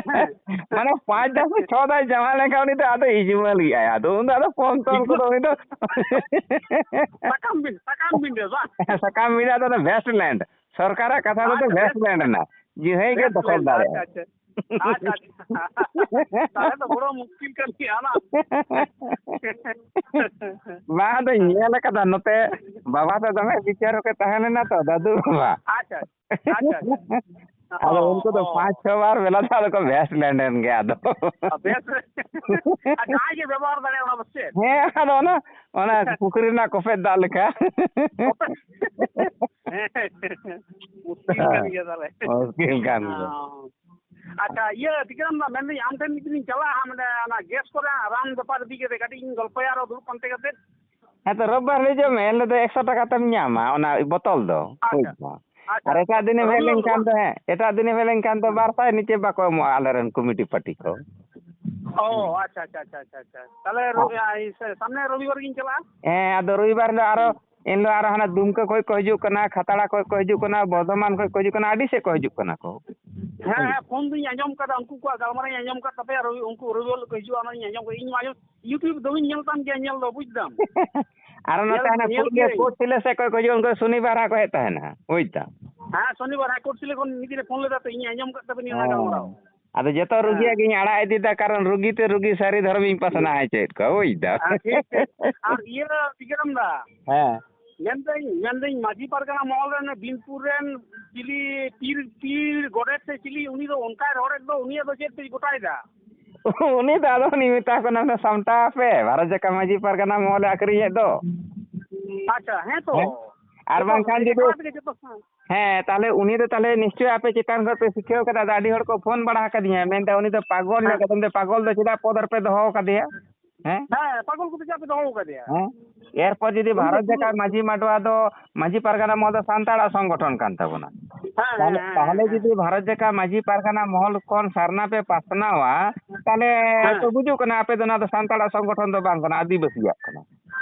ᱦᱮᱸ᱾ ᱢᱟᱱᱮ ᱯᱟᱸᱪ ᱫᱷᱟᱣ ᱥᱮ ᱪᱷᱚ ᱫᱷᱟᱣ ᱡᱟᱶᱟᱭ ᱞᱮᱱᱠᱷᱟᱱ ᱩᱱᱤ ᱫᱚ ᱟᱫᱚ ᱤᱡᱽᱢᱟᱹᱞ ᱜᱮᱭᱟᱭ᱾ ᱟᱫᱚ ᱩᱱ ᱫᱚ ᱟᱫᱚ ᱯᱚᱱ ᱛᱚᱞ ᱠᱚᱫᱚ ᱩᱱᱤ ᱫᱚ ᱥᱟᱠᱟᱢ ᱵᱤᱱ, ᱥᱟᱠᱟᱢ ᱵᱤᱱ ᱨᱮ ᱵᱟᱝ? ᱥᱟᱠᱟᱢ ᱵᱤᱱ ᱟᱫᱚ ᱚᱱᱟ ᱵᱷᱮᱥᱴ ᱞᱮᱱᱰ᱾ ᱥᱚᱨᱠᱟᱨᱟᱜ ᱠᱟᱛᱷᱟ ᱛᱮᱫᱚ ᱟᱪᱪᱷᱟ, ᱵᱷᱮᱥᱴ ᱵᱷᱮᱥᱴ ᱞᱮᱱᱰ ᱞᱮᱱᱰ᱾ ᱮᱱᱟ᱾ ᱡᱟᱦᱟᱸᱭ ᱜᱮ ᱵᱷᱮᱥᱴ ᱫᱚᱠᱷᱚᱞ ᱞᱮᱱᱰ, ᱟᱪᱪᱷᱟ, ᱫᱟᱲᱮᱭᱟᱜᱼᱟ᱾ ᱟᱪᱪᱷᱟ᱾ ᱟᱪᱪᱷᱟ, ᱟᱪᱪᱷᱟ᱾ ᱛᱟᱦᱞᱮ ᱫᱚ ᱵᱚᱲᱚ ᱢᱩᱥᱠᱤᱞ ᱠᱟᱱ ᱜᱮᱭᱟ ᱚᱱᱟ᱾ ᱵᱟᱝ, ᱟᱫᱚᱧ ᱧᱮᱞ ᱟᱠᱟᱫᱟ ᱱᱚᱛᱮ, ᱵᱟᱵᱟ ᱫᱚ ᱫᱚᱢᱮ ᱵᱤᱪᱟᱨᱚᱠ ᱮ ᱛᱟᱦᱮᱸ ᱞᱮᱱᱟ ᱛᱚ, ᱫᱟᱫᱩ ᱵᱟᱵᱟ᱾ ᱟᱪᱪᱷᱟ, ᱟᱪᱪᱷᱟ, ᱟᱪᱪᱷᱟ᱾ ᱟᱫᱚ ᱩᱱᱠᱩ ᱫᱚ ᱚ᱾ ᱯᱟᱸᱪ ᱪᱷᱚ ᱵᱟᱨ ᱢᱮᱞᱟ ᱫᱚ ᱟᱫᱚ ᱠᱚ ᱵᱮᱥ ᱞᱮᱱ ᱜᱮ ᱟᱫᱚ᱾ ᱟᱨ ᱵᱮᱥ ᱨᱮ᱾ ᱟᱨ ᱡᱟᱦᱟᱸᱭ ᱜᱮ ᱵᱮᱵᱚᱦᱟᱨ ᱫᱟᱲᱮᱭᱟᱜᱼᱟ ᱚᱱᱟ ᱫᱚ ᱪᱮᱫ? ᱦᱮᱸ, ᱟᱫᱚ ᱚᱱᱟ, ᱚᱱᱟ ᱯᱩᱠᱷᱨᱤ ᱨᱮᱱᱟᱜ ᱠᱚᱯᱮᱫ ᱫᱟᱜ ᱞᱮᱠᱟ᱾ ᱦᱮᱸ, ᱢᱩᱥᱠᱤᱞ ᱠᱟᱱ ᱜᱮᱭᱟ ᱛᱟᱦᱞᱮ᱾ ᱢᱩᱥᱠᱤᱞ ᱠᱟᱱ ᱜᱮᱭᱟ᱾ ᱦᱚᱸ᱾ ᱟᱪᱪᱷᱟ, ᱤᱭᱟᱹ, ᱴᱷᱤᱠᱟᱹᱱ ᱫᱟ, ᱢᱮᱱᱫᱟᱹᱧ ᱟᱢ ᱴᱷᱮᱱ ᱢᱤᱫ ᱫᱤᱱᱤᱧ ᱪᱟᱞᱟᱜᱼᱟ, ᱢᱟᱱᱮ ᱚᱱᱟ ᱜᱮᱥ ᱠᱚᱨᱮ ᱨᱟᱱ ᱵᱮᱯᱟᱨ ᱤᱫᱤ ᱠᱟᱛᱮ ᱠᱟᱹᱴᱤᱡ ᱤᱧ ᱜᱚᱞᱯᱚᱭᱟ ᱟᱨᱚ ᱫᱩᱲᱩᱵ ᱯᱟᱱᱛᱮ ᱠᱟᱛᱮ᱾ ᱦᱮᱸ, ᱛᱚ ᱨᱳᱵᱵᱟᱨ ᱦᱤᱞᱳᱜ ᱦᱤᱡᱩᱜ ᱢᱮ, ᱮᱱ ᱦᱤᱞᱳᱜ ᱫᱚ ᱮᱠᱥᱚ ᱴᱟᱠᱟ ᱛᱮᱢ ᱧᱟᱢᱟ ᱚᱱᱟ ᱵᱚᱛᱚᱞ ᱫᱚ᱾ ᱟᱪᱪᱷᱟ᱾ ᱦᱳᱭ ᱛᱚ᱾ ᱟᱪᱪᱷᱟ, ᱟᱨ ᱮᱴᱟᱜ ᱟᱪᱪᱷᱟ, ᱫᱤᱱᱮᱢ ᱦᱮᱡ ᱨᱚᱵᱤᱵᱟᱨ ᱞᱮᱱᱠᱷᱟᱱ ᱵᱟᱝ? ᱫᱚ, ᱦᱮᱸ, ᱮᱴᱟᱜ ᱫᱤᱱᱮᱢ ᱦᱮᱡ ᱞᱮᱱᱠᱷᱟᱱ ᱫᱚ ᱦᱮᱸ᱾ ᱵᱟᱨ ᱥᱟᱭ ᱱᱤᱪᱮ ᱵᱟᱠᱚ ᱮᱢᱚᱜᱼᱟ ᱟᱞᱮᱨᱮᱱ ᱠᱚᱢᱤᱴᱤ ᱯᱟᱨᱴᱤ ᱠᱚ᱾ ᱚ, ᱟᱪᱪᱷᱟ, ᱟᱪᱪᱷᱟ, ᱟᱪᱪᱷᱟ, ᱟᱪᱪᱷᱟ᱾ ᱛᱟᱦᱞᱮ ᱨᱚᱵᱤ-, ᱟᱭ, ᱥᱮ-, ᱥᱟᱢᱱᱮ ᱨᱚᱵᱤᱵᱟᱨ ᱜᱤᱧ ᱪᱟᱞᱟᱜᱼᱟ᱾ ᱦᱮᱸ, ᱟᱫᱚ ᱨᱚᱵᱤᱵᱟᱨ ᱦᱤᱞᱳᱜ ᱟᱨᱚ, ᱮᱱ ᱦᱤᱞᱳᱜ ᱟᱨᱚ ᱦᱟᱱᱟ ᱫᱩᱢᱠᱟᱹ ᱠᱷᱚᱡ ᱠᱚ ᱦᱤᱡᱩᱜ ᱠᱟᱱᱟ, ᱠᱷᱟᱛᱲᱟ ᱠᱷᱚᱡ ᱠᱚ ᱦᱤᱡᱩᱜ ᱠᱟᱱᱟ, ᱵᱚᱨᱫᱷᱚᱢᱟᱱ ᱠᱷᱚᱡ ᱠᱚ ᱦᱤᱡᱩᱜ ᱠᱟᱱᱟ, ᱟᱹᱰᱤ ᱥᱮᱫ ᱠᱚ ᱦᱤᱡᱩᱜ ᱠᱟᱱᱟ ᱠᱚ᱾ ᱦᱮᱸ, ᱦᱮᱸ, ᱯᱷᱳᱱ ᱫᱩᱧ ᱟᱸᱡᱚᱢ ᱠᱟᱫᱟ, ᱩᱱᱠᱩ ᱠᱚᱣᱟᱜ ᱜᱟᱞᱢᱟᱨᱟᱣ ᱤᱧ ᱟᱸᱡᱚᱢ ᱠᱟᱫ ᱛᱟᱯᱮᱭᱟ, ᱨᱚᱵᱤ-, ᱩᱱᱠᱩ ᱨᱚᱵᱤᱵᱟᱨ ᱦᱤᱞᱳᱜ ᱠᱚ ᱦᱤᱡᱩᱜᱼᱟ, ᱚᱱᱟᱧ ᱟᱸᱡᱚᱢ ᱠᱟᱫᱟ᱾ ᱤᱧ ᱢᱟ ᱟᱸᱡᱚᱢ, YouTube ᱫᱚᱢᱮᱧ ᱧᱮᱞ ᱛᱟᱢ ᱜᱮᱭᱟ, ᱧᱮᱞ ᱫᱚ, ᱵᱩᱡᱽ ᱫᱟᱢ᱾ ᱟᱨ ᱚᱱᱟ ᱧᱮᱞ, ᱛᱟᱦᱮᱱᱟ ᱧᱮᱞ ᱠᱩᱲᱤ ᱜᱮ ᱜᱤᱭᱟᱹᱧ᱾ ᱠᱳᱨᱴ ᱥᱤᱞᱟᱹ ᱥᱮᱫ ᱠᱷᱚᱡ ᱠᱚ ᱦᱤᱡᱩᱜᱼᱟ, ᱩᱱᱠᱩ ᱥᱚᱱᱤᱵᱟᱨ ᱦᱟᱸᱜ ᱠᱚ ᱦᱮᱡ ᱛᱟᱦᱮᱱᱟ, ᱵᱩᱡᱽ ᱫᱟᱢ᱾ ᱦᱮᱸ, ᱥᱚᱱᱤᱵᱟᱨ ᱦᱟᱸᱜ ᱠᱳᱨᱴ ᱥᱤᱞᱟᱹ ᱠᱷᱚᱱ ᱢᱤᱫ ᱫᱤᱱᱮ ᱯᱷᱳᱱ ᱞᱮᱫᱟ ᱛᱚ, ᱤᱧ ᱟᱸᱡᱚᱢ ᱠᱟᱫ ᱛᱟᱵᱤᱱᱟᱹᱧ ᱚᱱᱟ ᱦᱮᱸ᱾ ᱜᱟᱞᱢᱟᱨᱟᱣ᱾ ᱟᱫᱚ ᱡᱚᱛᱚ ᱦᱮᱸ᱾ ᱨᱩᱜᱤᱭᱟᱜ ᱜᱤᱧ ᱟᱲᱟᱜ ᱤᱫᱤᱭᱮᱫᱟ, ᱠᱟᱨᱚᱱ ᱨᱩᱜᱤ ᱛᱮ ᱨᱩᱜᱤ ᱥᱟᱹᱨᱤ ᱫᱷᱚᱨᱚᱢᱤᱧ ᱯᱟᱥᱱᱟᱣ ᱦᱚᱪᱚᱭᱮᱫ ᱠᱚᱣᱟ, ᱵᱩᱡᱽ ᱫᱟᱢ᱾ ᱦᱮᱸ, ᱴᱷᱤᱠ, ᱴᱷᱤᱠ᱾ ᱟᱨ ᱤᱭᱟᱹ, ᱴᱷᱤᱠᱟᱹᱱ ᱫᱟ, ᱦᱮᱸ᱾ ᱢᱮᱱᱫᱟᱹᱧ, ᱢᱮᱱᱫᱟᱹᱧ ᱢᱟᱹᱡᱷᱤ ᱯᱟᱨᱜᱟᱱᱟ ᱢᱚᱦᱚᱞ ᱨᱮᱱ ᱵᱤᱱᱯᱩᱨ ᱨᱮᱱ ᱪᱤᱞᱤ ᱯᱤᱨ, ᱯᱤᱨ ᱜᱚᱰᱮᱛ ᱥᱮ ᱪᱤᱞᱤ, ᱩᱱᱤ ᱫᱚ ᱚᱱᱠᱟᱭ ᱨᱚᱲᱮᱫ ᱫᱚ, ᱩᱱᱤᱭᱟᱜ ᱫᱚ ᱪᱮᱫ ᱯᱮ ᱜᱚᱴᱟᱭᱮᱫᱟ? ᱩᱱᱤ ᱫᱚ ᱟᱫᱚ ᱩᱱᱤ ᱢᱮᱛᱟ ᱠᱚ ᱠᱟᱱᱟ, ᱥᱟᱢᱴᱟᱣ ᱯᱮ, ᱵᱷᱟᱨᱚᱛ ᱡᱟᱠᱟᱛ ᱢᱟᱹᱡᱷᱤ ᱯᱟᱨᱜᱟᱱᱟ ᱢᱚᱦᱚᱞᱮ ᱟᱹᱠᱷᱨᱤᱧᱮᱫ ᱫᱚ᱾ ᱟᱪᱪᱷᱟ, ᱦᱮᱸ ᱛᱚ᱾ ᱦᱮᱸ? ᱟᱨ ᱡᱚᱛᱚ ᱵᱟᱝᱠᱷᱟᱱ ᱢᱤᱫ ᱡᱩᱫᱤ, ᱮᱠᱞᱟ ᱛᱮᱜᱮ ᱡᱚᱛᱚ, ᱦᱮᱸ᱾ ᱦᱮᱸ, ᱛᱟᱦᱞᱮ ᱩᱱᱤ ᱫᱚ ᱛᱟᱦᱞᱮ ᱱᱤᱥᱪᱚᱭ ᱟᱯᱮ ᱪᱮᱛᱟᱱ ᱠᱷᱚᱱ ᱯᱮ ᱥᱤᱠᱷᱟᱹᱣ ᱠᱟᱫᱟ᱾ ᱟᱫᱚ ᱟᱹᱰᱤ ᱦᱚᱲ ᱠᱚ ᱯᱷᱳᱱ ᱵᱟᱲᱟ ᱟᱠᱟᱫᱤᱧᱟ, ᱢᱮᱱᱫᱟ, "ᱩᱱᱤ ᱫᱚ ᱯᱟᱜᱚᱞ ᱧᱚᱜ ᱦᱮᱸ᱾ ᱠᱟᱫᱟ, ᱩᱱᱤ ᱫᱚ ᱯᱟᱜᱚᱞ ᱫᱚ ᱪᱮᱫᱟᱜ ᱯᱚᱫᱽ ᱨᱮᱯᱮ ᱫᱚᱦᱚ ᱟᱠᱟᱫᱮᱭᱟ?" ᱦᱮᱸ? ᱦᱮᱸ, ᱯᱟᱜᱚᱞ ᱠᱚᱫᱚ ᱪᱮᱫᱟᱜ ᱯᱮ ᱫᱚᱦᱚ ᱟᱠᱟᱫᱮᱭᱟ? ᱦᱮᱸ? ᱮᱨᱯᱚᱨ ᱡᱩᱫᱤ ᱩᱱᱤ ᱫᱚ ᱵᱷᱟᱨᱚᱛ ᱯᱩᱨᱟᱹ ᱡᱟᱠᱟᱛ ᱢᱟᱹᱡᱷᱤ ᱢᱟᱰᱣᱟ ᱫᱚ, ᱢᱟᱹᱡᱷᱤ ᱯᱟᱨᱜᱟᱱᱟ ᱢᱚᱦᱚᱞ ᱫᱚ ᱥᱟᱱᱛᱟᱲᱟᱜ ᱥᱚᱝᱜᱚᱴᱷᱚᱱ ᱠᱟᱱ ᱛᱟᱵᱚᱱᱟ᱾ ᱦᱮᱸ, ᱦᱮᱸ, ᱛᱟᱦᱞᱮ, ᱦᱮᱸ, ᱛᱟᱦᱞᱮ ᱦᱮᱸ, ᱦᱮᱸ᱾ ᱡᱩᱫᱤ ᱵᱷᱟᱨᱚᱛ ᱡᱟᱠᱟᱛ ᱢᱟᱹᱡᱷᱤ ᱯᱟᱨᱜᱟᱱᱟ ᱢᱚᱦᱚᱞ ᱠᱷᱚᱱ ᱥᱟᱨᱱᱟ ᱯᱮ ᱯᱟᱥᱱᱟᱣᱟ, ᱛᱟᱦᱞᱮ ᱦᱮᱸ᱾ ᱛᱚ ᱵᱩᱡᱩᱜ ᱠᱟᱱᱟ, ᱟᱯᱮ ᱫᱚ ᱱᱚᱣᱟ ᱫᱚ ᱥᱟᱱᱛᱟᱲᱟᱜ ᱥᱚᱝᱜᱚᱴᱷᱚᱱ ᱫᱚ ᱵᱟᱝ ᱠᱟᱱᱟ, ᱟᱹᱫᱤᱵᱟᱹᱥᱤᱭᱟᱜ ᱠᱟᱱᱟ᱾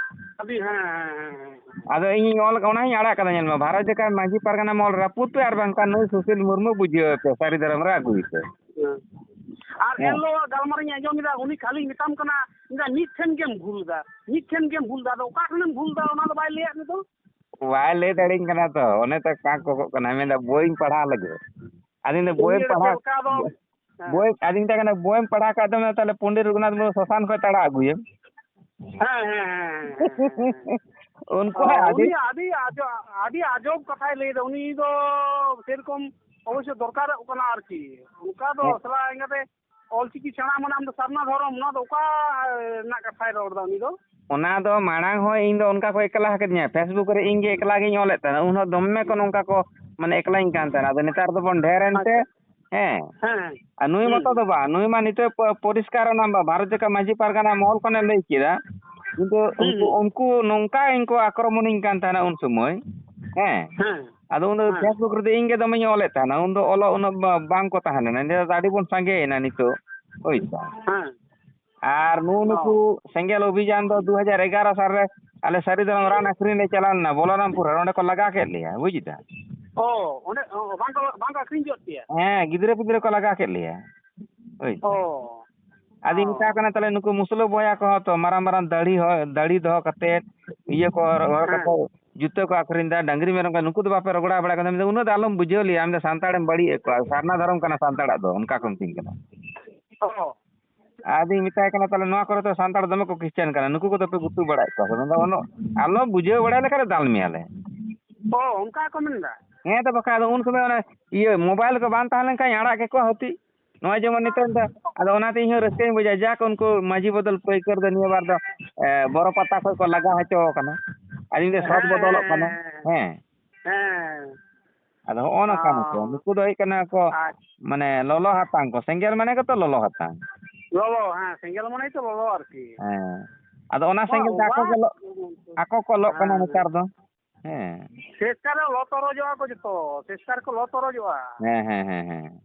ᱟᱹᱰᱤ, ᱦᱮᱸ, ᱦᱮᱸ, ᱦᱮᱸ, ᱦᱮᱸ᱾ ᱟᱫᱚ ᱤᱧᱤᱧ ᱚᱞ, ᱚᱱᱟᱧ ᱟᱲᱟᱜ ᱠᱟᱫᱟ, ᱧᱮᱞ ᱢᱮ, ᱵᱷᱟᱨᱚᱛ ᱡᱟᱠᱟᱛ ᱢᱟᱹᱡᱷᱤ ᱯᱟᱨᱜᱟᱱᱟ ᱢᱚᱦᱚᱞ ᱨᱟᱹᱯᱩᱫ ᱯᱮ, ᱟᱨ ᱵᱟᱝᱠᱷᱟᱱ ᱱᱩᱭ ᱥᱩᱥᱤᱞ ᱢᱩᱨᱢᱩ ᱵᱩᱡᱷᱟᱹᱣ ᱯᱮ, ᱥᱟᱹᱨᱤ ᱫᱷᱚᱨᱚᱢ ᱨᱮ ᱟᱹᱜᱩᱭ ᱯᱮ᱾ ᱦᱮᱸ᱾ ᱟᱨ ᱦᱮᱸ᱾ ᱮᱱᱦᱤᱞᱳᱜ ᱜᱟᱞᱢᱟᱨᱟᱣ ᱤᱧ ᱟᱸᱡᱚᱢ ᱮᱫᱟ, ᱩᱱᱤ ᱠᱷᱟᱹᱞᱤ ᱢᱮᱛᱟᱢ ᱠᱟᱱᱟ, ᱢᱮᱱᱫᱟ, "ᱢᱤᱫ ᱴᱷᱮᱱ ᱜᱮᱢ ᱵᱷᱩᱞ ᱮᱫᱟ, ᱢᱤᱫ ᱴᱷᱮᱱ ᱜᱮᱢ ᱵᱷᱩᱞ ᱮᱫᱟ᱾" ᱟᱫᱚ ᱚᱠᱟ ᱴᱷᱮᱱᱮᱢ ᱵᱷᱩᱞ ᱮᱫᱟ, ᱚᱱᱟ ᱫᱚ ᱵᱟᱭ ᱞᱟᱹᱭᱟᱫ ᱢᱮᱫᱚ᱾ ᱵᱟᱭ ᱞᱟᱹᱭ ᱫᱟᱲᱮᱧ ᱠᱟᱱᱟ ᱛᱚ, ᱚᱱᱮ ᱛᱚ ᱠᱟᱸᱠ ᱠᱚᱠᱚᱜ ᱠᱟᱱᱟ, ᱢᱮᱱᱫᱟ, "ᱵᱳᱭᱤᱧ ᱯᱟᱲᱦᱟᱣ ᱞᱮᱜᱮ᱾" ᱟᱫᱚᱧ ᱫᱚ, ᱩᱱᱤ ᱵᱳᱭᱮᱢ ᱫᱚ ᱪᱮᱫ ᱯᱟᱲᱦᱟᱣ, ᱞᱮᱠᱟ ᱟᱫᱚ, ᱦᱮᱸ᱾ ᱵᱳᱭ, ᱟᱫᱚᱧ ᱢᱮᱛᱟᱭ ᱠᱟᱱᱟ, "ᱵᱳᱭᱮᱢ ᱯᱟᱲᱦᱟᱣ ᱠᱟᱜ ᱛᱟᱢᱟ, ᱛᱟᱦᱞᱮ ᱯᱚᱱᱰᱤᱛ ᱨᱚᱜᱷᱩᱱᱟᱛᱷ ᱢᱩᱨᱢᱩ ᱥᱚᱥᱟᱱ ᱠᱷᱚᱡ ᱛᱟᱲᱟ ᱟᱹᱜᱩᱭᱮᱢ᱾" ᱦᱮᱸ, ᱦᱮᱸ, ᱦᱮᱸ, ᱦᱮᱸ, ᱦᱮᱸ᱾ ᱩᱱᱠᱩ ᱚ, ᱦᱚᱸ ᱟᱹᱰᱤ ᱩᱱᱤ ᱟᱹᱰᱤ ᱟᱡᱚ-, ᱟᱹᱰᱤ ᱟᱡᱚᱵ ᱠᱟᱛᱷᱟᱭ ᱞᱟᱹᱭᱫᱟ᱾ ᱩᱱᱤ ᱫᱚ ᱥᱮᱨᱚᱠᱚᱢ ᱚᱵᱚᱥᱥᱳᱭ ᱫᱚᱨᱠᱟᱨᱚᱜ ᱠᱟᱱᱟ ᱟᱨᱠᱤ᱾ ᱚᱱᱠᱟ ᱫᱚ ᱦᱮᱸ᱾ ᱥᱟᱞᱟ ᱮᱸᱜᱟᱛᱮ ᱚᱞᱪᱤᱠᱤ ᱥᱮᱬᱟ ᱢᱟᱱᱮ ᱟᱢ ᱫᱚ ᱥᱟᱨᱱᱟ ᱫᱷᱚᱨᱚᱢ, ᱚᱱᱟ ᱫᱚ ᱚᱠᱟ ᱨᱮᱱᱟᱜ ᱠᱟᱛᱷᱟᱭ ᱨᱚᱲ ᱮᱫᱟ ᱩᱱᱤ ᱫᱚ? ᱚᱱᱟ ᱫᱚ ᱢᱟᱲᱟᱝ ᱦᱚᱸ ᱤᱧ ᱫᱚ ᱚᱱᱠᱟ ᱠᱚ ᱮᱠᱞᱟ ᱟᱠᱟᱫᱤᱧᱟ, Facebook ᱨᱮ ᱤᱧ ᱜᱮ ᱮᱠᱞᱟ ᱜᱤᱧ ᱚᱞᱮᱫ ᱛᱟᱦᱮᱱᱟ, ᱩᱱ ᱦᱚᱸ ᱫᱚᱢᱮ ᱠᱚ ᱱᱚᱝᱠᱟ ᱠᱚ ᱢᱟᱱᱮ ᱮᱠᱞᱟᱧ ᱠᱟᱱ ᱛᱟᱦᱮᱱᱟ᱾ ᱟᱫᱚ ᱱᱮᱛᱟᱨ ᱫᱚᱵᱚᱱ ᱰᱷᱮᱨ ᱮᱱᱛᱮ, ᱟᱪᱪᱷᱟ᱾ ᱦᱮᱸ᱾ ᱦᱮᱸ᱾ ᱟᱨ ᱱᱩᱭ ᱦᱩᱸ᱾ ᱢᱚᱛᱚ ᱫᱚ ᱵᱟᱝ, ᱱᱩᱭ ᱢᱟ ᱱᱤᱛᱚᱜ ᱯᱚ-, ᱯᱚᱨᱤᱥᱠᱟᱨ ᱚᱱᱟ ᱵᱟ-, ᱵᱷᱟᱨᱚᱛ ᱡᱟᱠᱟᱛ ᱢᱟᱹᱡᱷᱤ ᱯᱟᱨᱜᱟᱱᱟ ᱢᱚᱦᱚᱞ ᱠᱷᱚᱱᱮ ᱞᱟᱹᱭ ᱠᱮᱫᱟ, ᱠᱤᱱᱛᱩ ᱦᱩᱸ, ᱩᱱᱠᱩ, ᱦᱩᱸ᱾ ᱩᱱᱠᱩ ᱱᱚᱝᱠᱟ ᱤᱧ ᱠᱚ ᱟᱠᱨᱚᱢᱚᱱᱤᱧ ᱠᱟᱱ ᱛᱟᱦᱮᱱᱟ ᱩᱱ ᱥᱚᱢᱚᱭ, ᱦᱮᱸ᱾ ᱦᱮᱸ᱾ ᱟᱫᱚ ᱩᱱ ᱫᱚ ᱦᱮᱸ᱾ Facebook ᱨᱮᱫᱚ ᱤᱧ ᱜᱮ ᱫᱚᱢᱮᱧ ᱚᱞᱮᱫ ᱛᱟᱦᱮᱱᱟ, ᱩᱱ ᱫᱚ ᱚᱞᱚᱜ ᱩᱱᱟᱹᱜ ᱵᱟ-, ᱵᱟᱝ ᱠᱚ ᱛᱟᱦᱮᱸ ᱞᱮᱱᱟ, ᱱᱤᱛᱚᱜ ᱫᱚ ᱟᱹᱰᱤ ᱵᱚᱱ ᱥᱟᱸᱜᱮᱭᱮᱱᱟ ᱱᱤᱛᱚᱜ, ᱦᱳᱭ ᱥᱮ᱾ ᱦᱮᱸ᱾ ᱟᱨ ᱱᱩᱜᱼᱩ ᱱᱩᱠᱩ ᱚ᱾ ᱥᱮᱸᱜᱮᱞ ᱚᱵᱷᱤᱡᱟᱱ ᱫᱚ ᱫᱩ ᱦᱟᱡᱟᱨ ᱮᱜᱟᱨᱚ ᱥᱟᱞ ᱨᱮ ᱟᱞᱮ ᱥᱟᱹᱨᱤ ᱫᱷᱚᱨᱚᱢ ᱨᱟᱱ ᱟᱹᱠᱷᱨᱤᱧ ᱞᱮ ᱪᱟᱞᱟᱣ ᱞᱮᱱᱟ, ᱵᱚᱞᱚᱨᱟᱢᱯᱩᱨ ᱨᱮ, ᱚᱸᱰᱮ ᱠᱚ ᱞᱟᱜᱟ ᱠᱮᱫ ᱞᱮᱭᱟ, ᱵᱩᱡᱽ ᱮᱫᱟ? ᱚ, ᱚᱸᱰᱮ, ᱚ, ᱵᱟᱝ ᱠᱚ, ᱵᱟᱝ ᱠᱚ ᱟᱹᱠᱷᱨᱤᱧ ᱦᱚᱪᱚᱣᱟᱜ ᱯᱮᱭᱟ? ᱦᱮᱸ, ᱜᱤᱫᱽᱨᱟᱹ ᱯᱤᱫᱽᱨᱟᱹ ᱠᱚ ᱞᱟᱜᱟ ᱠᱮᱫ ᱞᱮᱭᱟ, ᱦᱳᱭ ᱥᱮ᱾ ᱚ᱾ ᱟᱫᱚᱧ ᱚ᱾ ᱢᱮᱛᱟ ᱠᱚ ᱠᱟᱱᱟ, ᱛᱟᱦᱞᱮ ᱱᱩᱠᱩ ᱢᱩᱥᱞᱟᱹ ᱵᱚᱭᱦᱟ ᱠᱚᱦᱚᱸ ᱛᱚ ᱢᱟᱨᱟᱝ ᱢᱟᱨᱟᱝ ᱫᱟᱲᱤ ᱦᱚ-, ᱫᱟᱲᱤ ᱫᱚᱦᱚ ᱠᱟᱛᱮᱫ, ᱤᱭᱟᱹ ᱠᱚ ᱦᱚᱨᱚᱜ ᱦᱮᱸ᱾ ᱠᱟᱛᱮᱫ, ᱡᱩᱛᱟᱹ ᱠᱚ ᱟᱹᱠᱷᱨᱤᱧ ᱮᱫᱟ, ᱰᱟᱝᱨᱤ ᱢᱮᱨᱚᱢ ᱠᱚ, ᱱᱩᱠᱩ ᱫᱚ ᱵᱟᱯᱮ ᱨᱚᱜᱚᱲᱟ ᱵᱟᱲᱟ ᱠᱟᱱᱟ, ᱩᱱᱟᱹᱜ ᱫᱚ ᱟᱞᱚᱢ ᱵᱩᱡᱷᱟᱹᱣ ᱞᱮᱭᱟ, ᱟᱢ ᱫᱚ ᱥᱟᱱᱛᱟᱲᱮᱢ ᱵᱟᱹᱲᱤᱡ ᱮᱫ ᱠᱚᱣᱟ, ᱥᱟᱨᱱᱟ ᱫᱷᱚᱨᱚᱢ ᱠᱟᱱᱟ ᱥᱟᱱᱛᱟᱲᱟᱜ ᱫᱚ, ᱚᱱᱠᱟ ᱠᱚ ᱢᱤᱛᱟᱹᱧ ᱠᱟᱱᱟ᱾ ᱚ᱾ ᱟᱫᱚᱧ ᱢᱮᱛᱟᱭ ᱠᱟᱱᱟ, "ᱛᱟᱦᱞᱮ ᱱᱚᱣᱟ ᱠᱚᱨᱮ ᱫᱚ ᱥᱟᱱᱛᱟᱲ ᱫᱚᱢᱮ ᱠᱚ ᱠᱷᱨᱤᱥᱪᱟᱱ ᱠᱟᱱᱟ, ᱱᱩᱠᱩ ᱠᱚᱫᱚ ᱯᱮ ᱜᱩᱛᱩ ᱵᱟᱲᱟᱭᱮᱫ ᱠᱚᱣᱟ ᱥᱮ?" ᱢᱮᱱᱫᱟ, "ᱩᱱᱟᱹᱜ ᱟᱞᱚ ᱵᱩᱡᱷᱟᱹᱣ ᱵᱟᱲᱟᱭ ᱞᱮᱠᱷᱟᱱ ᱫᱚ ᱫᱟᱞ ᱢᱮᱭᱟᱞᱮ᱾" ᱚ, ᱚᱱᱠᱟ ᱠᱚ ᱢᱮᱱᱫᱟ? ᱦᱮᱸ ᱛᱚ, ᱵᱟᱠᱷᱟᱡ ᱟᱫᱚ ᱩᱱ ᱥᱚᱢᱚᱭ ᱚᱱᱟ ᱤᱭᱟᱹ ᱢᱳᱵᱟᱭᱤᱞ ᱠᱚ ᱵᱟᱝ ᱛᱟᱦᱮᱸ ᱞᱮᱱᱠᱷᱟᱱ ᱟᱲᱟᱜ ᱠᱮᱠᱚᱣᱟ ᱦᱟᱹᱛᱤ᱾ ᱱᱚᱜᱼᱚᱭ ᱡᱮᱢᱚᱱ ᱱᱤᱛᱚᱜ ᱫᱚ, ᱟᱫᱚ ᱚᱱᱟᱛᱮ ᱤᱧ ᱦᱚᱸ ᱨᱟᱹᱥᱠᱟᱹᱧ ᱵᱩᱡᱟ, ᱡᱟᱠ ᱩᱱᱠᱩ ᱢᱟᱹᱡᱷᱤ ᱵᱚᱫᱚᱞ ᱯᱟᱹᱭᱠᱟᱹᱨ ᱫᱚ ᱱᱤᱭᱟᱹ ᱵᱟᱨ ᱫᱚ, ᱮ, ᱵᱚᱨᱚ ᱯᱟᱛᱟ ᱠᱷᱚᱱ ᱠᱚ ᱞᱟᱜᱟ ᱦᱚᱪᱚ ᱟᱠᱟᱱᱟ᱾ ᱟᱨ ᱤᱧ ᱫᱚ ᱥᱚᱛ ᱦᱮᱸ, ᱵᱚᱫᱚᱞᱚᱜ ᱦᱮᱸ, ᱠᱟᱱᱟ᱾ ᱦᱮᱸ, ᱦᱮᱸ᱾ ᱦᱮᱸ᱾ ᱟᱫᱚ ᱦᱚᱸᱜᱼᱚ ᱱᱚᱝᱠᱟ ᱱᱩᱠᱩ, ᱚ᱾ ᱱᱩᱠᱩ ᱫᱚ ᱦᱩᱭᱩᱜ ᱠᱟᱱᱟ ᱠᱚ, ᱟᱪᱪᱷᱟ᱾ ᱢᱟᱱᱮ ᱞᱚᱞᱚ ᱦᱟᱛᱟᱝ ᱠᱚ, ᱥᱮᱸᱜᱮᱞ ᱢᱟᱱᱮ ᱜᱮᱛᱚ ᱞᱚᱞᱚ ᱦᱟᱛᱟᱝ᱾ ᱞᱚᱞᱚ, ᱦᱮᱸ, ᱥᱮᱸᱜᱮᱞ ᱢᱟᱱᱮ ᱜᱮᱛᱚ ᱞᱚᱞᱚ ᱟᱨᱠᱤ᱾ ᱦᱮᱸ᱾ ᱟᱫᱚ ᱚᱱᱟ ᱵᱟ, ᱥᱮᱸᱜᱮᱞ ᱛᱮ ᱟᱠᱚ ᱚᱱᱠᱟ ᱠᱚ ᱞᱚ-, ᱟᱠᱚ ᱠᱚ ᱞᱚᱜ ᱠᱟᱱᱟ ᱦᱮᱸ᱾ ᱱᱮᱛᱟᱨ ᱫᱚ᱾ ᱦᱮᱸ᱾ ᱥᱮᱥᱠᱟᱨ ᱨᱮ ᱞᱚ ᱛᱚᱨᱚᱡᱚᱜᱼᱟ ᱠᱚ ᱡᱚᱛᱚ, ᱥᱮᱥᱠᱟᱨ ᱠᱚ ᱞᱚ ᱛᱚᱨᱚᱡᱚᱜᱼᱟ᱾ ᱦᱮᱸ, ᱦᱮᱸ, ᱦᱮᱸ, ᱦᱮᱸ᱾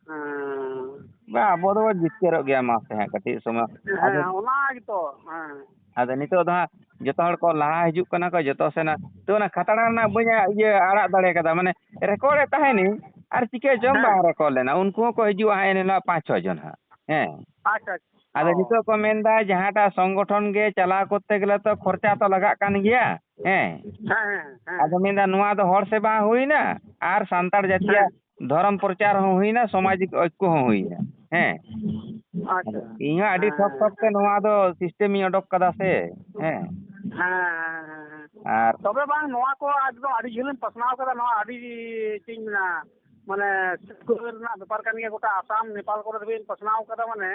ᱦᱮᱸ᱾ ᱵᱟ, ᱟᱵᱚ ᱫᱚᱵᱚ ᱡᱤᱛᱠᱟᱹᱨᱚᱜ ᱜᱮᱭᱟ, ᱢᱟᱥᱮ ᱦᱟᱸᱜ ᱠᱟᱹᱴᱤᱡ ᱥᱚᱢᱚᱭ᱾ ᱦᱮᱸ, ᱟᱫᱚ ᱚᱱᱟ ᱜᱮᱛᱚ, ᱦᱮᱸ᱾ ᱟᱫᱚ ᱱᱤᱛᱚᱜ ᱫᱚ ᱦᱟᱸᱜ ᱡᱚᱛᱚ ᱦᱚᱲ ᱠᱚ ᱞᱟᱦᱟ ᱦᱤᱡᱩᱜ ᱠᱟᱱᱟ ᱠᱚ, ᱡᱚᱛᱚ ᱥᱮᱱᱟᱜ᱾ ᱛᱚ, ᱚᱱᱟ ᱠᱷᱟᱛᱲᱟ ᱨᱮᱱᱟᱜ ᱵᱟᱹᱧ, ᱤᱭᱟᱹ, ᱟᱲᱟᱜ ᱫᱟᱲᱮ ᱠᱟᱫᱟ, ᱢᱟᱱᱮ, ᱨᱮᱠᱚᱨᱰ ᱮᱫ ᱛᱟᱦᱮᱱᱤᱧ, ᱟᱨ ᱪᱤᱠᱟᱹ ᱪᱚᱝ ᱦᱮᱸ᱾ ᱵᱟᱝ ᱨᱮᱠᱚᱨᱰ ᱞᱮᱱᱟ᱾ ᱩᱱᱠᱩ ᱦᱚᱸᱠᱚ ᱦᱤᱡᱩᱜᱼᱟ ᱦᱟᱸᱜ, ᱮᱱ ᱦᱤᱞᱳᱜ ᱯᱟᱸᱪ ᱪᱷᱚ ᱡᱚᱱ ᱦᱟᱸᱜ᱾ ᱦᱮᱸ᱾ ᱟᱪᱪᱷᱟ, ᱟᱪᱪᱷᱟ᱾ ᱟᱫᱚ ᱚ᱾ ᱱᱤᱛᱚᱜ ᱠᱚ ᱢᱮᱱᱫᱟ, ᱡᱟᱦᱟᱸᱴᱟᱜ ᱥᱚᱝᱜᱚᱴᱷᱚᱱ ᱜᱮ ᱪᱟᱞᱟᱣ ᱠᱚᱨᱛᱮ ᱜᱮᱞᱮ ᱛᱚ ᱠᱷᱚᱨᱪᱟ ᱛᱚ ᱞᱟᱜᱟᱜ ᱠᱟᱱ ᱜᱮᱭᱟ᱾ ᱦᱮᱸ᱾ ᱦᱮᱸ, ᱦᱮᱸ, ᱦᱮᱸ᱾ ᱟᱫᱚ ᱢᱮᱱᱫᱟ, ᱱᱚᱣᱟ ᱫᱚ ᱦᱚᱲ ᱥᱮᱵᱟ ᱦᱚᱸ ᱦᱩᱭᱱᱟ, ᱟᱨ ᱥᱟᱱᱛᱟᱲ ᱡᱟᱹᱛᱤᱭᱟᱜ ᱦᱮᱸ᱾ ᱫᱷᱚᱨᱚᱢ ᱯᱨᱚᱪᱟᱨ ᱦᱚᱸ ᱦᱩᱭᱱᱟ, ᱥᱟᱢᱟᱡᱤᱠ ᱚᱭᱠᱚ ᱦᱚᱸ ᱦᱩᱭᱱᱟ᱾ ᱦᱮᱸ᱾ ᱟᱪᱪᱷᱟ᱾ ᱟᱫᱚ ᱤᱧ ᱦᱚᱸ ᱟᱹᱰᱤ ᱦᱮᱸ, ᱴᱷᱚᱠ ᱦᱮᱸ, ᱴᱷᱚᱠ ᱛᱮ ᱦᱮᱸ᱾ ᱱᱚᱣᱟ ᱫᱚ system ᱤᱧ ᱚᱰᱚᱠ ᱠᱟᱫᱟ ᱥᱮ᱾ ᱦᱮᱸ᱾ ᱦᱮᱸ, ᱦᱮᱸ, ᱦᱮᱸ᱾ ᱟᱨ ᱛᱚᱵᱮ ᱵᱟᱝ, ᱱᱚᱣᱟ ᱠᱚ ᱮᱠᱫᱚᱢ ᱟᱹᱰᱤ ᱡᱷᱟᱹᱞᱮᱢ ᱯᱟᱥᱱᱟᱣ ᱠᱟᱫᱟ, ᱱᱚᱣᱟ ᱟᱹᱰᱤ, ᱪᱮᱫ ᱤᱧ ᱢᱮᱱᱟ, ᱢᱟᱱᱮ ᱥᱤᱠᱷᱱᱟᱹᱛ ᱨᱮᱱᱟᱜ ᱵᱮᱯᱟᱨ ᱠᱟᱱ ᱜᱮᱭᱟ, ᱜᱚᱴᱟ ᱟᱥᱟᱢ, ᱱᱮᱯᱟᱞ ᱠᱚᱨᱮ ᱫᱷᱟᱹᱵᱤᱡ ᱯᱟᱥᱱᱟᱣ ᱠᱟᱫᱟ, ᱢᱟᱱᱮ,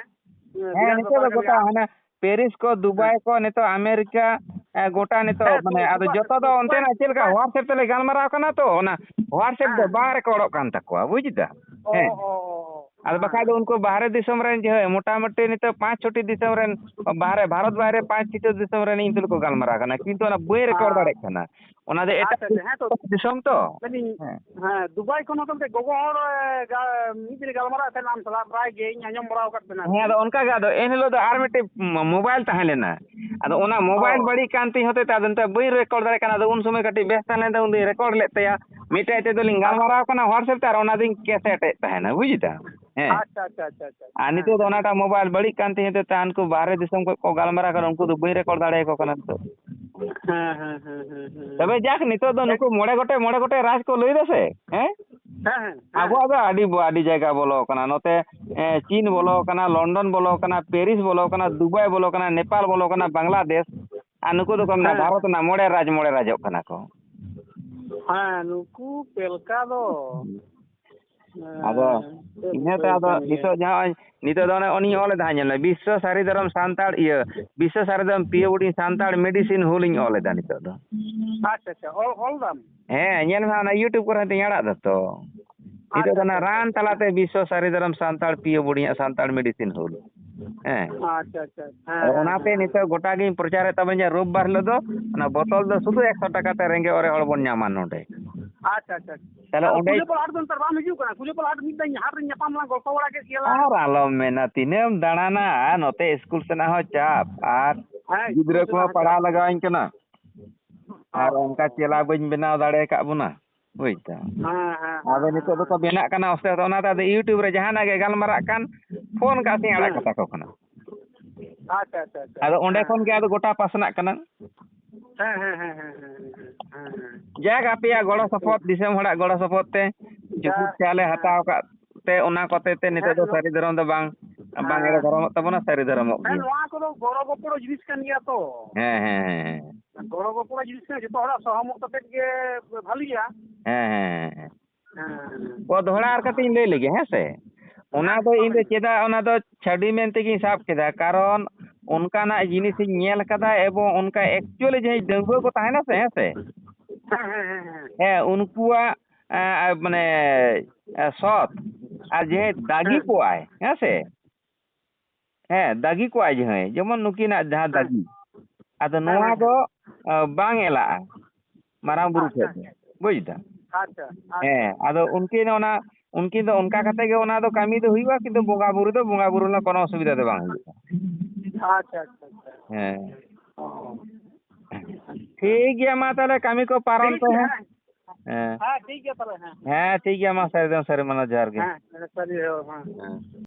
ᱦᱮᱸ, ᱵᱤᱨᱟᱴ ᱱᱤᱛᱚᱜ ᱵᱮᱯᱟᱨ ᱫᱚ ᱠᱟᱱ ᱜᱚᱴᱟ ᱜᱮᱭᱟ᱾ ᱦᱟᱱᱮ ᱯᱮᱨᱤᱥ ᱠᱚ, ᱫᱩᱵᱟᱭ ᱦᱮᱸ᱾ ᱠᱚ, ᱱᱤᱛᱚᱜ ᱟᱢᱮᱨᱤᱠᱟ, ᱮ, ᱜᱚᱴᱟ ᱱᱤᱛᱚᱜ, ᱦᱮᱸ, ᱢᱟᱱᱮ, ᱫᱩ-, ᱟᱫᱚ ᱫᱩᱵᱟᱭ, ᱡᱚᱛᱚ ᱫᱚ ᱚᱱᱛᱮᱱᱟᱜ ᱪᱮᱫ ᱞᱮᱠᱟ, ᱫᱩᱵᱟᱭ᱾ WhatsApp ᱛᱮᱞᱮ ᱜᱟᱞᱢᱟᱨᱟᱣ ᱠᱟᱱᱟ ᱛᱚ, ᱚᱱᱟ WhatsApp ᱫᱚ ᱦᱮᱸ᱾ ᱵᱟᱝ ᱨᱮᱠᱚᱨᱰᱚᱜ ᱠᱟᱱ ᱛᱟᱠᱚᱣᱟ, ᱵᱩᱡᱽ ᱫᱟ? ᱚ, ᱦᱮᱸ᱾ ᱚ, ᱚ, ᱚ, ᱟᱫᱚ ᱦᱮᱸ, ᱵᱟᱠᱷᱟᱡ ᱫᱚ ᱦᱮᱸ᱾ ᱩᱱᱠᱩ ᱵᱟᱦᱨᱮ ᱫᱤᱥᱚᱢ ᱨᱮᱱ ᱡᱮ, ᱢᱚᱴᱟᱢᱩᱴᱤ ᱱᱤᱛᱚᱜ ᱯᱟᱸᱪ ᱪᱷᱚᱴᱤ ᱫᱤᱥᱚᱢ ᱨᱮᱱ, ᱵᱟᱦᱨᱮ, ᱵᱷᱟᱨᱚᱛ ᱵᱟᱦᱨᱮ ᱯᱟᱸᱪ ᱪᱷᱚᱴᱤ ᱫᱤᱥᱚᱢ ᱨᱮᱱ ᱤᱧ ᱛᱩᱞᱩᱡ ᱠᱚ ᱜᱟᱞᱢᱟᱨᱟᱣ ᱠᱟᱱᱟ, ᱠᱤᱱᱛᱩ ᱚᱱᱟ ᱵᱟᱹᱧ ᱨᱮᱠᱚᱨᱰ ᱦᱮᱸ᱾ ᱫᱟᱲᱮᱭᱟᱜ ᱠᱟᱱᱟ᱾ ᱚᱱᱟ ᱫᱚ ᱮᱴᱟᱜ ᱟᱪᱪᱷᱟ, ᱟᱪᱪᱷᱟ, ᱦᱮᱸ ᱛᱚ᱾ ᱫᱤᱥᱚᱢ ᱛᱚ᱾ ᱢᱮᱱᱫᱟᱹᱧ, ᱦᱮᱸ᱾ ᱦᱮᱸ, ᱫᱩᱵᱟᱭ ᱠᱷᱚᱱ ᱦᱚᱸ ᱢᱤᱫᱴᱮᱡ ᱜᱚᱜᱚ ᱦᱚᱲ, ᱮ, ᱜᱟ-, ᱢᱤᱫ ᱫᱤᱱᱮ ᱜᱟᱞᱢᱟᱨᱟᱣ ᱮᱫ ᱛᱟᱦᱮᱱᱟ ᱟᱢ ᱥᱟᱞᱟᱜ, ᱯᱨᱟᱭ ᱜᱮ ᱤᱧ ᱟᱸᱡᱚᱢ ᱵᱟᱲᱟ ᱟᱠᱟᱫ ᱵᱮᱱᱟ ᱦᱮᱸ, ᱟᱨᱠᱤ᱾ ᱟᱫᱚ ᱚᱱᱠᱟ ᱜᱮ, ᱟᱫᱚ ᱮᱱ ᱦᱤᱞᱳᱜ ᱫᱚ ᱟᱨ ᱢᱤᱫᱴᱮᱡ ᱢᱳ-, ᱢᱳᱵᱟᱭᱤᱞ ᱛᱟᱦᱮᱸ ᱞᱮᱱᱟ᱾ ᱟᱫᱚ ᱚᱱᱟ ᱢᱳᱵᱟᱭᱤᱞ ᱚ᱾ ᱵᱟᱹᱲᱤᱡ ᱠᱟᱱ ᱛᱤᱧ ᱦᱚᱛᱮᱡ ᱛᱮ ᱟᱫᱚ ᱱᱤᱛᱚᱜ ᱵᱟᱹᱧ ᱨᱮᱠᱚᱨᱰ ᱫᱟᱲᱮᱭᱟᱜ ᱠᱟᱱᱟ᱾ ᱟᱫᱚ ᱩᱱ ᱥᱚᱢᱚᱭ ᱠᱟᱹᱴᱤᱡ ᱵᱮᱥᱛᱟ ᱞᱮᱱ ᱛᱮ ᱩᱱ ᱫᱚᱧ ᱨᱮᱠᱚᱨᱰ ᱞᱮᱫ ᱛᱟᱭᱟ᱾ ᱢᱤᱫᱴᱮᱡ ᱛᱮᱫᱚ ᱞᱤᱧ ᱟᱪᱪᱷᱟ᱾ ᱜᱟᱞᱢᱟᱨᱟᱣ ᱠᱟᱱᱟ WhatsApp ᱛᱮ, ᱟᱨ ᱚᱱᱟ ᱫᱚᱧ ᱠᱮᱥᱮᱴ ᱮᱫ ᱛᱟᱦᱮᱱᱟ, ᱵᱩᱡᱽ ᱫᱟ? ᱦᱮᱸ᱾ ᱟᱪᱪᱷᱟ, ᱟᱪᱪᱷᱟ, ᱟᱪᱪᱷᱟ, ᱟᱪᱪᱷᱟ᱾ ᱟᱨ ᱦᱮᱸ, ᱱᱤᱛᱚᱜ ᱫᱚ ᱦᱮᱸ, ᱚᱱᱟᱴᱟᱜ ᱦᱮᱸ᱾ ᱢᱳᱵᱟᱭᱤᱞ ᱵᱟᱹᱲᱤᱡ ᱠᱟᱱ ᱛᱤᱧ ᱦᱚᱛᱮᱡ ᱛᱮ ᱦᱟᱱᱠᱩ ᱵᱟᱦᱨᱮ ᱫᱤᱥᱚᱢ ᱠᱷᱚᱡ ᱠᱚ ᱜᱟᱞᱢᱟᱨᱟᱣ ᱠᱟᱱᱟ, ᱩᱱᱠᱩ ᱫᱚ ᱵᱟᱹᱧ ᱨᱮᱠᱚᱨᱰ ᱫᱟᱲᱮᱭᱟᱠᱚ ᱠᱟᱱᱟ ᱱᱤᱛᱚᱜ᱾ ᱦᱮᱸ, ᱦᱮᱸ, ᱦᱮᱸ, ᱦᱮᱸ, ᱦᱮᱸ᱾ ᱛᱚᱵᱮ ᱡᱟᱠ, ᱱᱤᱛᱚᱜ ᱫᱚ ᱡᱟᱠ᱾ ᱱᱩᱠᱩ ᱢᱚᱬᱮ ᱜᱚᱴᱮᱡ, ᱢᱚᱬᱮ ᱜᱚᱴᱮᱡ ᱨᱟᱡᱽ ᱠᱚ ᱞᱟᱹᱭ ᱫᱟ ᱥᱮ, ᱦᱮᱸ? ᱦᱮᱸ, ᱦᱮᱸ, ᱦᱮᱸ᱾ ᱟᱵᱚᱣᱟᱜ ᱫᱚ ᱟᱹᱰᱤ ᱵᱚ-, ᱟᱹᱰᱤ ᱡᱟᱭᱜᱟ ᱵᱚᱞᱚ ᱠᱟᱱᱟ᱾ ᱱᱚᱛᱮ, ᱮ, ᱪᱤᱱ ᱵᱚᱞᱚ ᱠᱟᱱᱟ, ᱞᱚᱱᱰᱚᱱ ᱵᱚᱞᱚ ᱠᱟᱱᱟ, ᱯᱮᱨᱤᱥ ᱵᱚᱞᱚ ᱠᱟᱱᱟ, ᱫᱩᱵᱟᱭ ᱵᱚᱞᱚ ᱠᱟᱱᱟ, ᱱᱮᱯᱟᱞ ᱵᱚᱞᱚ ᱠᱟᱱᱟ, ᱵᱟᱝᱞᱟᱫᱮᱥ᱾ ᱟᱨ ᱱᱩᱠᱩ ᱫᱚᱠᱚ ᱢᱮᱱᱟ ᱦᱮᱸ᱾ ᱵᱷᱟᱨᱚᱛ ᱨᱮᱱᱟᱜ ᱢᱚᱬᱮ ᱨᱟᱡᱽ, ᱢᱚᱬᱮ ᱨᱟᱡᱚᱜ ᱠᱟᱱᱟ ᱠᱚ᱾ ᱦᱮᱸ, ᱱᱩᱠᱩ ᱯᱮᱞᱠᱟ ᱫᱚ᱾ ᱟᱫᱚ ᱦᱮᱸ, ᱤᱱᱟᱹᱛᱮ ᱠᱟᱹᱢᱤ ᱟᱫᱚ ᱠᱟᱱ ᱜᱮᱭᱟ᱾ ᱱᱤᱛᱚᱜ ᱡᱟᱦᱟᱸ ᱱᱚᱜᱼᱚᱭ, ᱱᱤᱛᱚᱜ ᱫᱚ ᱚᱱᱮ ᱩᱱᱤᱧ ᱚᱞ ᱮᱫᱟ, ᱧᱮᱞ ᱢᱮ, ᱵᱤᱥᱥᱚ ᱥᱟᱹᱨᱤ ᱫᱷᱚᱨᱚᱢ ᱥᱟᱱᱛᱟᱲ, ᱤᱭᱟᱹ, ᱵᱤᱥᱥᱚ ᱥᱟᱹᱨᱤ ᱫᱷᱚᱨᱚᱢ ᱯᱤ ᱳ ᱵᱳᱨᱰᱤᱝ ᱥᱟᱱᱛᱟᱲ ᱢᱮᱰᱤᱥᱤᱱ ᱦᱩᱞᱤᱧ ᱚᱞ ᱮᱫᱟ ᱱᱤᱛᱚᱜ ᱫᱚ᱾ ᱟᱪᱪᱷᱟ, ᱟᱪᱪᱷᱟ, ᱚᱞ, ᱚᱞ ᱫᱟᱢ? ᱦᱮᱸ, ᱧᱮᱞ ᱢᱮ, ᱚᱱᱟ YouTube ᱠᱚᱨᱮ ᱦᱚᱸᱛᱚᱧ ᱟᱲᱟᱜ ᱫᱟ ᱛᱚ᱾ ᱱᱤᱛᱚᱜ ᱟᱪᱪᱷᱟ, ᱫᱚ ᱚᱱᱟ ᱟᱪᱪᱷᱟ, ᱨᱟᱱ ᱟᱪᱪᱷᱟ, ᱛᱟᱞᱟᱛᱮ ᱟᱪᱪᱷᱟ᱾ ᱵᱤᱥᱥᱚ ᱥᱟᱹᱨᱤ ᱫᱷᱚᱨᱚᱢ ᱥᱟᱱᱛᱟᱲ ᱯᱤ ᱳ ᱵᱳᱨᱰᱤᱝ ᱟᱜ ᱥᱟᱱᱛᱟᱲ ᱢᱮᱰᱤᱥᱤᱱ ᱦᱩᱞ᱾ ᱦᱮᱸ᱾ ᱟᱪᱪᱷᱟ, ᱟᱪᱪᱷᱟ, ᱦᱮᱸ, ᱟᱫᱚ ᱦᱮᱸ, ᱚᱱᱟᱛᱮ ᱦᱮᱸ, ᱦᱮᱸ᱾ ᱱᱤᱛᱚᱜ ᱜᱚᱴᱟ ᱜᱤᱧ ᱯᱨᱚᱪᱟᱨᱮᱫ ᱛᱟᱵᱚᱱ ᱡᱮ ᱨᱳᱵ ᱵᱟᱨ ᱦᱤᱞᱳᱜ ᱫᱚ ᱚᱱᱟ ᱵᱚᱛᱚᱞ ᱫᱚ ᱥᱩᱫᱷᱩ ᱮᱠᱥᱚ ᱴᱟᱠᱟ ᱛᱮ ᱨᱮᱸᱜᱮᱡ ᱚᱨᱮᱡ ᱦᱚᱲ ᱵᱚᱱ ᱧᱟᱢᱟ ᱱᱚᱰᱮ᱾ ᱟᱪᱪᱷᱟ, ᱟᱪᱪᱷᱟ᱾ ᱛᱟᱦᱞᱮ ᱟᱫᱚ ᱚᱸᱰᱮ ᱠᱩᱞᱤᱯᱟᱞ ᱦᱟᱴ ᱫᱚ ᱱᱮᱛᱟᱨ ᱵᱟᱢ ᱦᱤᱡᱩᱜ ᱠᱟᱱᱟ? ᱠᱩᱞᱤᱯᱟᱞ ᱦᱟᱴ ᱢᱤᱫ ᱫᱷᱟᱣ ᱦᱟᱴ ᱨᱤᱧ ᱧᱟᱯᱟᱢ ᱞᱮᱱᱟ, ᱜᱚᱞᱯᱚ ᱵᱟᱲᱟ ᱠᱮᱫ ᱜᱮᱭᱟ ᱞᱟᱝ᱾ ᱟᱨ ᱟᱞᱚᱢ ᱢᱮᱱᱟ, ᱛᱤᱱᱟᱹᱜ ᱮᱢ ᱫᱟᱬᱟᱱᱟ, ᱟᱨ ᱱᱚᱛᱮ ᱤᱥᱠᱩᱞ ᱥᱮᱱᱟᱜ ᱦᱚᱸ ᱪᱟᱯ, ᱟᱨ ᱦᱮᱸ, ᱜᱤᱫᱽᱨᱟᱹ ᱤᱥᱠᱩᱞ ᱠᱚᱦᱚᱸ ᱥᱮᱱᱟᱜ ᱦᱚᱸ ᱯᱟᱲᱦᱟᱣ ᱪᱟᱯ᱾ ᱞᱟᱜᱟᱣᱟᱹᱧ ᱠᱟᱱᱟ᱾ ᱟᱨ ᱚ᱾ ᱚᱱᱠᱟ ᱪᱮᱞᱟ ᱵᱟᱹᱧ ᱵᱮᱱᱟᱣ ᱫᱟᱲᱮ ᱟᱠᱟᱫ ᱵᱚᱱᱟ, ᱵᱩᱡᱽ ᱫᱟᱢ᱾ ᱦᱮᱸ, ᱦᱮᱸ, ᱦᱮᱸ, ᱟᱫᱚ ᱦᱮᱸ, ᱱᱤᱛᱚᱜ ᱫᱚᱠᱚ ᱦᱮᱸ᱾ ᱵᱮᱱᱟᱜ ᱠᱟᱱᱟ ᱟᱥᱛᱮ ᱟᱥᱛᱮ, ᱚᱱᱟᱛᱮ ᱟᱫᱚ YouTube ᱨᱮ ᱡᱟᱦᱟᱱᱟᱜ ᱜᱮ ᱜᱟᱞᱢᱟᱨᱟᱜ ᱠᱟᱱ, ᱯᱷᱳᱱ ᱠᱟᱜ ᱥᱮᱧ ᱟᱲᱟᱜ ᱦᱮᱸ᱾ ᱠᱟᱛᱟ ᱠᱚ ᱠᱟᱱᱟ᱾ ᱟᱪᱪᱷᱟ, ᱟᱪᱪᱷᱟ, ᱟᱪᱪᱷᱟ᱾ ᱟᱫᱚ ᱚᱸᱰᱮ ᱦᱮᱸ, ᱠᱷᱚᱱ ᱜᱮ ᱦᱮᱸ᱾ ᱟᱫᱚ ᱜᱚᱴᱟ ᱯᱟᱥᱱᱟᱜ ᱠᱟᱱᱟ᱾ ᱦᱮᱸ, ᱦᱮᱸ, ᱦᱮᱸ᱾ ᱡᱟᱠ, ᱟᱯᱮᱭᱟᱜ ᱜᱚᱲᱚ ᱥᱚᱯᱚᱦᱚᱫ, ᱫᱤᱥᱚᱢ ᱦᱚᱲᱟᱜ ᱜᱚᱲᱚ ᱥᱚᱯᱚᱦᱚᱫ ᱛᱮ ᱡᱟ, ᱪᱩᱯᱩᱫ ᱪᱟ ᱞᱮ ᱦᱮᱸ᱾ ᱦᱟᱛᱟᱣ ᱟᱠᱟᱫ ᱛᱮ, ᱚᱱᱟ ᱠᱚᱛᱮ ᱛᱮ ᱱᱤᱛᱚᱜ ᱦᱮᱸ, ᱫᱚ ᱱᱚ-, ᱥᱟᱹᱨᱤ ᱫᱷᱚᱨᱚᱢ ᱫᱚ ᱵᱟᱝ, ᱵᱟᱝ ᱮᱲᱮ ᱦᱮᱸ᱾ ᱫᱷᱚᱨᱚᱢᱚᱜ ᱛᱟᱵᱚᱱᱟ, ᱥᱟᱹᱨᱤ ᱫᱷᱚᱨᱚᱢᱚᱜ ᱦᱮᱸ, ᱜᱮᱭᱟ᱾ ᱱᱚᱣᱟ ᱠᱚᱫᱚ ᱜᱚᱲᱚ ᱜᱚᱯᱚᱲᱚ ᱡᱤᱱᱤᱥ ᱠᱟᱱ ᱜᱮᱭᱟ ᱛᱚ᱾ ᱦᱮᱸ, ᱦᱮᱸ, ᱦᱮᱸ, ᱦᱮᱸ᱾ ᱜᱚᱲᱚ ᱜᱚᱯᱚᱲᱚ ᱡᱤᱱᱤᱥ ᱠᱟᱱᱟ, ᱡᱚᱛᱚ ᱦᱚᱲᱟᱜ ᱥᱚᱦᱚᱢᱚᱛ ᱠᱟᱛᱮᱫ ᱜᱮ ᱵᱷᱟᱹᱞᱤᱭᱟ᱾ ᱦᱮᱸ, ᱦᱮᱸ, ᱦᱮᱸ, ᱦᱮᱸ᱾ ᱚ, ᱫᱚᱦᱲᱟ ᱟᱨ ᱠᱟᱹᱴᱤᱡ ᱤᱧ ᱞᱟᱹᱭ ᱞᱮᱜᱮ, ᱦᱮᱸ ᱥᱮ? ᱚᱱᱟ ᱫᱚ ᱤᱧ ᱫᱚ ᱪᱮᱫᱟᱜ ᱚᱱᱟ ᱫᱚ ᱪᱷᱟᱹᱰᱤ ᱢᱮᱱ ᱛᱮᱜᱤᱧ ᱥᱟᱵ ᱠᱮᱫᱟ, ᱠᱟᱨᱚᱱ ᱚᱱᱠᱟᱱᱟᱜ ᱡᱤᱱᱤᱥ ᱤᱧ ᱧᱮᱞ ᱠᱟᱫᱟ ᱮᱵᱚᱝ ᱚᱱᱠᱟ actually ᱡᱟᱦᱟᱸᱭ ᱰᱟᱺᱜᱩᱣᱟᱹ ᱠᱚ ᱛᱟᱦᱮᱱᱟ ᱥᱮ, ᱦᱮᱸ ᱥᱮ? ᱦᱮᱸ, ᱦᱮᱸ, ᱦᱮᱸ, ᱦᱮᱸ᱾ ᱦᱮᱸ, ᱩᱱᱠᱩᱣᱟᱜ, ᱮ, ᱢᱟᱱᱮ, ᱮ, ᱥᱚᱛ ᱟᱨ ᱡᱟᱦᱟᱸᱭ ᱫᱟᱜᱤ ᱦᱮᱸ᱾ ᱠᱚᱣᱟᱭ, ᱦᱮᱸ ᱥᱮ? ᱦᱮᱸ, ᱫᱟᱜᱤ ᱠᱚᱣᱟᱭ ᱡᱟᱦᱟᱸᱭ, ᱡᱮᱢᱚᱱ ᱱᱩᱠᱤᱱᱟᱜ ᱡᱟᱦᱟᱸ ᱦᱮᱸ᱾ ᱫᱟᱜᱤ, ᱟᱫᱚ ᱦᱮᱸ, ᱱᱚᱣᱟ ᱦᱮᱸ, ᱫᱚ, ᱦᱮᱸ᱾ ᱮ, ᱵᱟᱝ ᱮᱞᱟᱜᱼᱟ, ᱢᱟᱨᱟᱝ ᱵᱩᱨᱩ ᱟᱪᱪᱷᱟ, ᱴᱷᱮᱱ ᱫᱚ, ᱟᱪᱪᱷᱟ᱾ ᱵᱩᱡᱽ ᱫᱟ? ᱟᱪᱪᱷᱟ, ᱟᱪᱪᱷᱟ᱾ ᱦᱮᱸ, ᱟᱫᱚ ᱩᱱᱠᱤᱱ ᱚᱱᱟ, ᱩᱱᱠᱤᱱ ᱫᱚ ᱚᱱᱠᱟ ᱠᱟᱛᱮ ᱜᱮ ᱚᱱᱟ ᱫᱚ ᱠᱟᱹᱢᱤ ᱫᱚ ᱦᱩᱭᱩᱜᱼᱟ, ᱠᱤᱱᱛᱩ ᱵᱚᱸᱜᱟ ᱵᱩᱨᱩ ᱫᱚ, ᱵᱚᱸᱜᱟ ᱵᱩᱨᱩ ᱨᱮᱱᱟᱜ ᱠᱳᱱᱳ ᱚᱥᱩᱵᱤᱫᱷᱟ ᱫᱚ ᱵᱟᱝ ᱦᱩᱭᱩᱜᱼᱟ᱾ ᱟᱪᱪᱷᱟ, ᱟᱪᱪᱷᱟ, ᱟᱪᱪᱷᱟ᱾ ᱦᱮᱸ᱾ ᱚ᱾ ᱴᱷᱤᱠ ᱜᱮᱭᱟ, ᱢᱟ ᱛᱟᱦᱚᱞᱮ ᱠᱟᱹᱢᱤ ᱠᱚ ᱯᱟᱨᱚᱢ ᱴᱷᱤᱠ ᱯᱮ, ᱜᱮᱭᱟ, ᱦᱮᱸ᱾ ᱦᱮᱸ᱾ ᱦᱮᱸ᱾ ᱦᱮᱸ, ᱴᱷᱤᱠ ᱜᱮᱭᱟ ᱛᱟᱦᱚᱞᱮ, ᱦᱮᱸ᱾ ᱦᱮᱸ, ᱴᱷᱤᱠ ᱜᱮᱭᱟ, ᱢᱟ ᱥᱟᱹᱨᱤ ᱫᱚ ᱥᱟᱹᱨᱤ ᱢᱟᱱᱟ ᱡᱚᱦᱟᱨ ᱜᱮ᱾ ᱦᱮᱸ, ᱥᱟᱹᱨᱤ ᱦᱚᱸ, ᱦᱮᱸ᱾ ᱦᱮᱸ᱾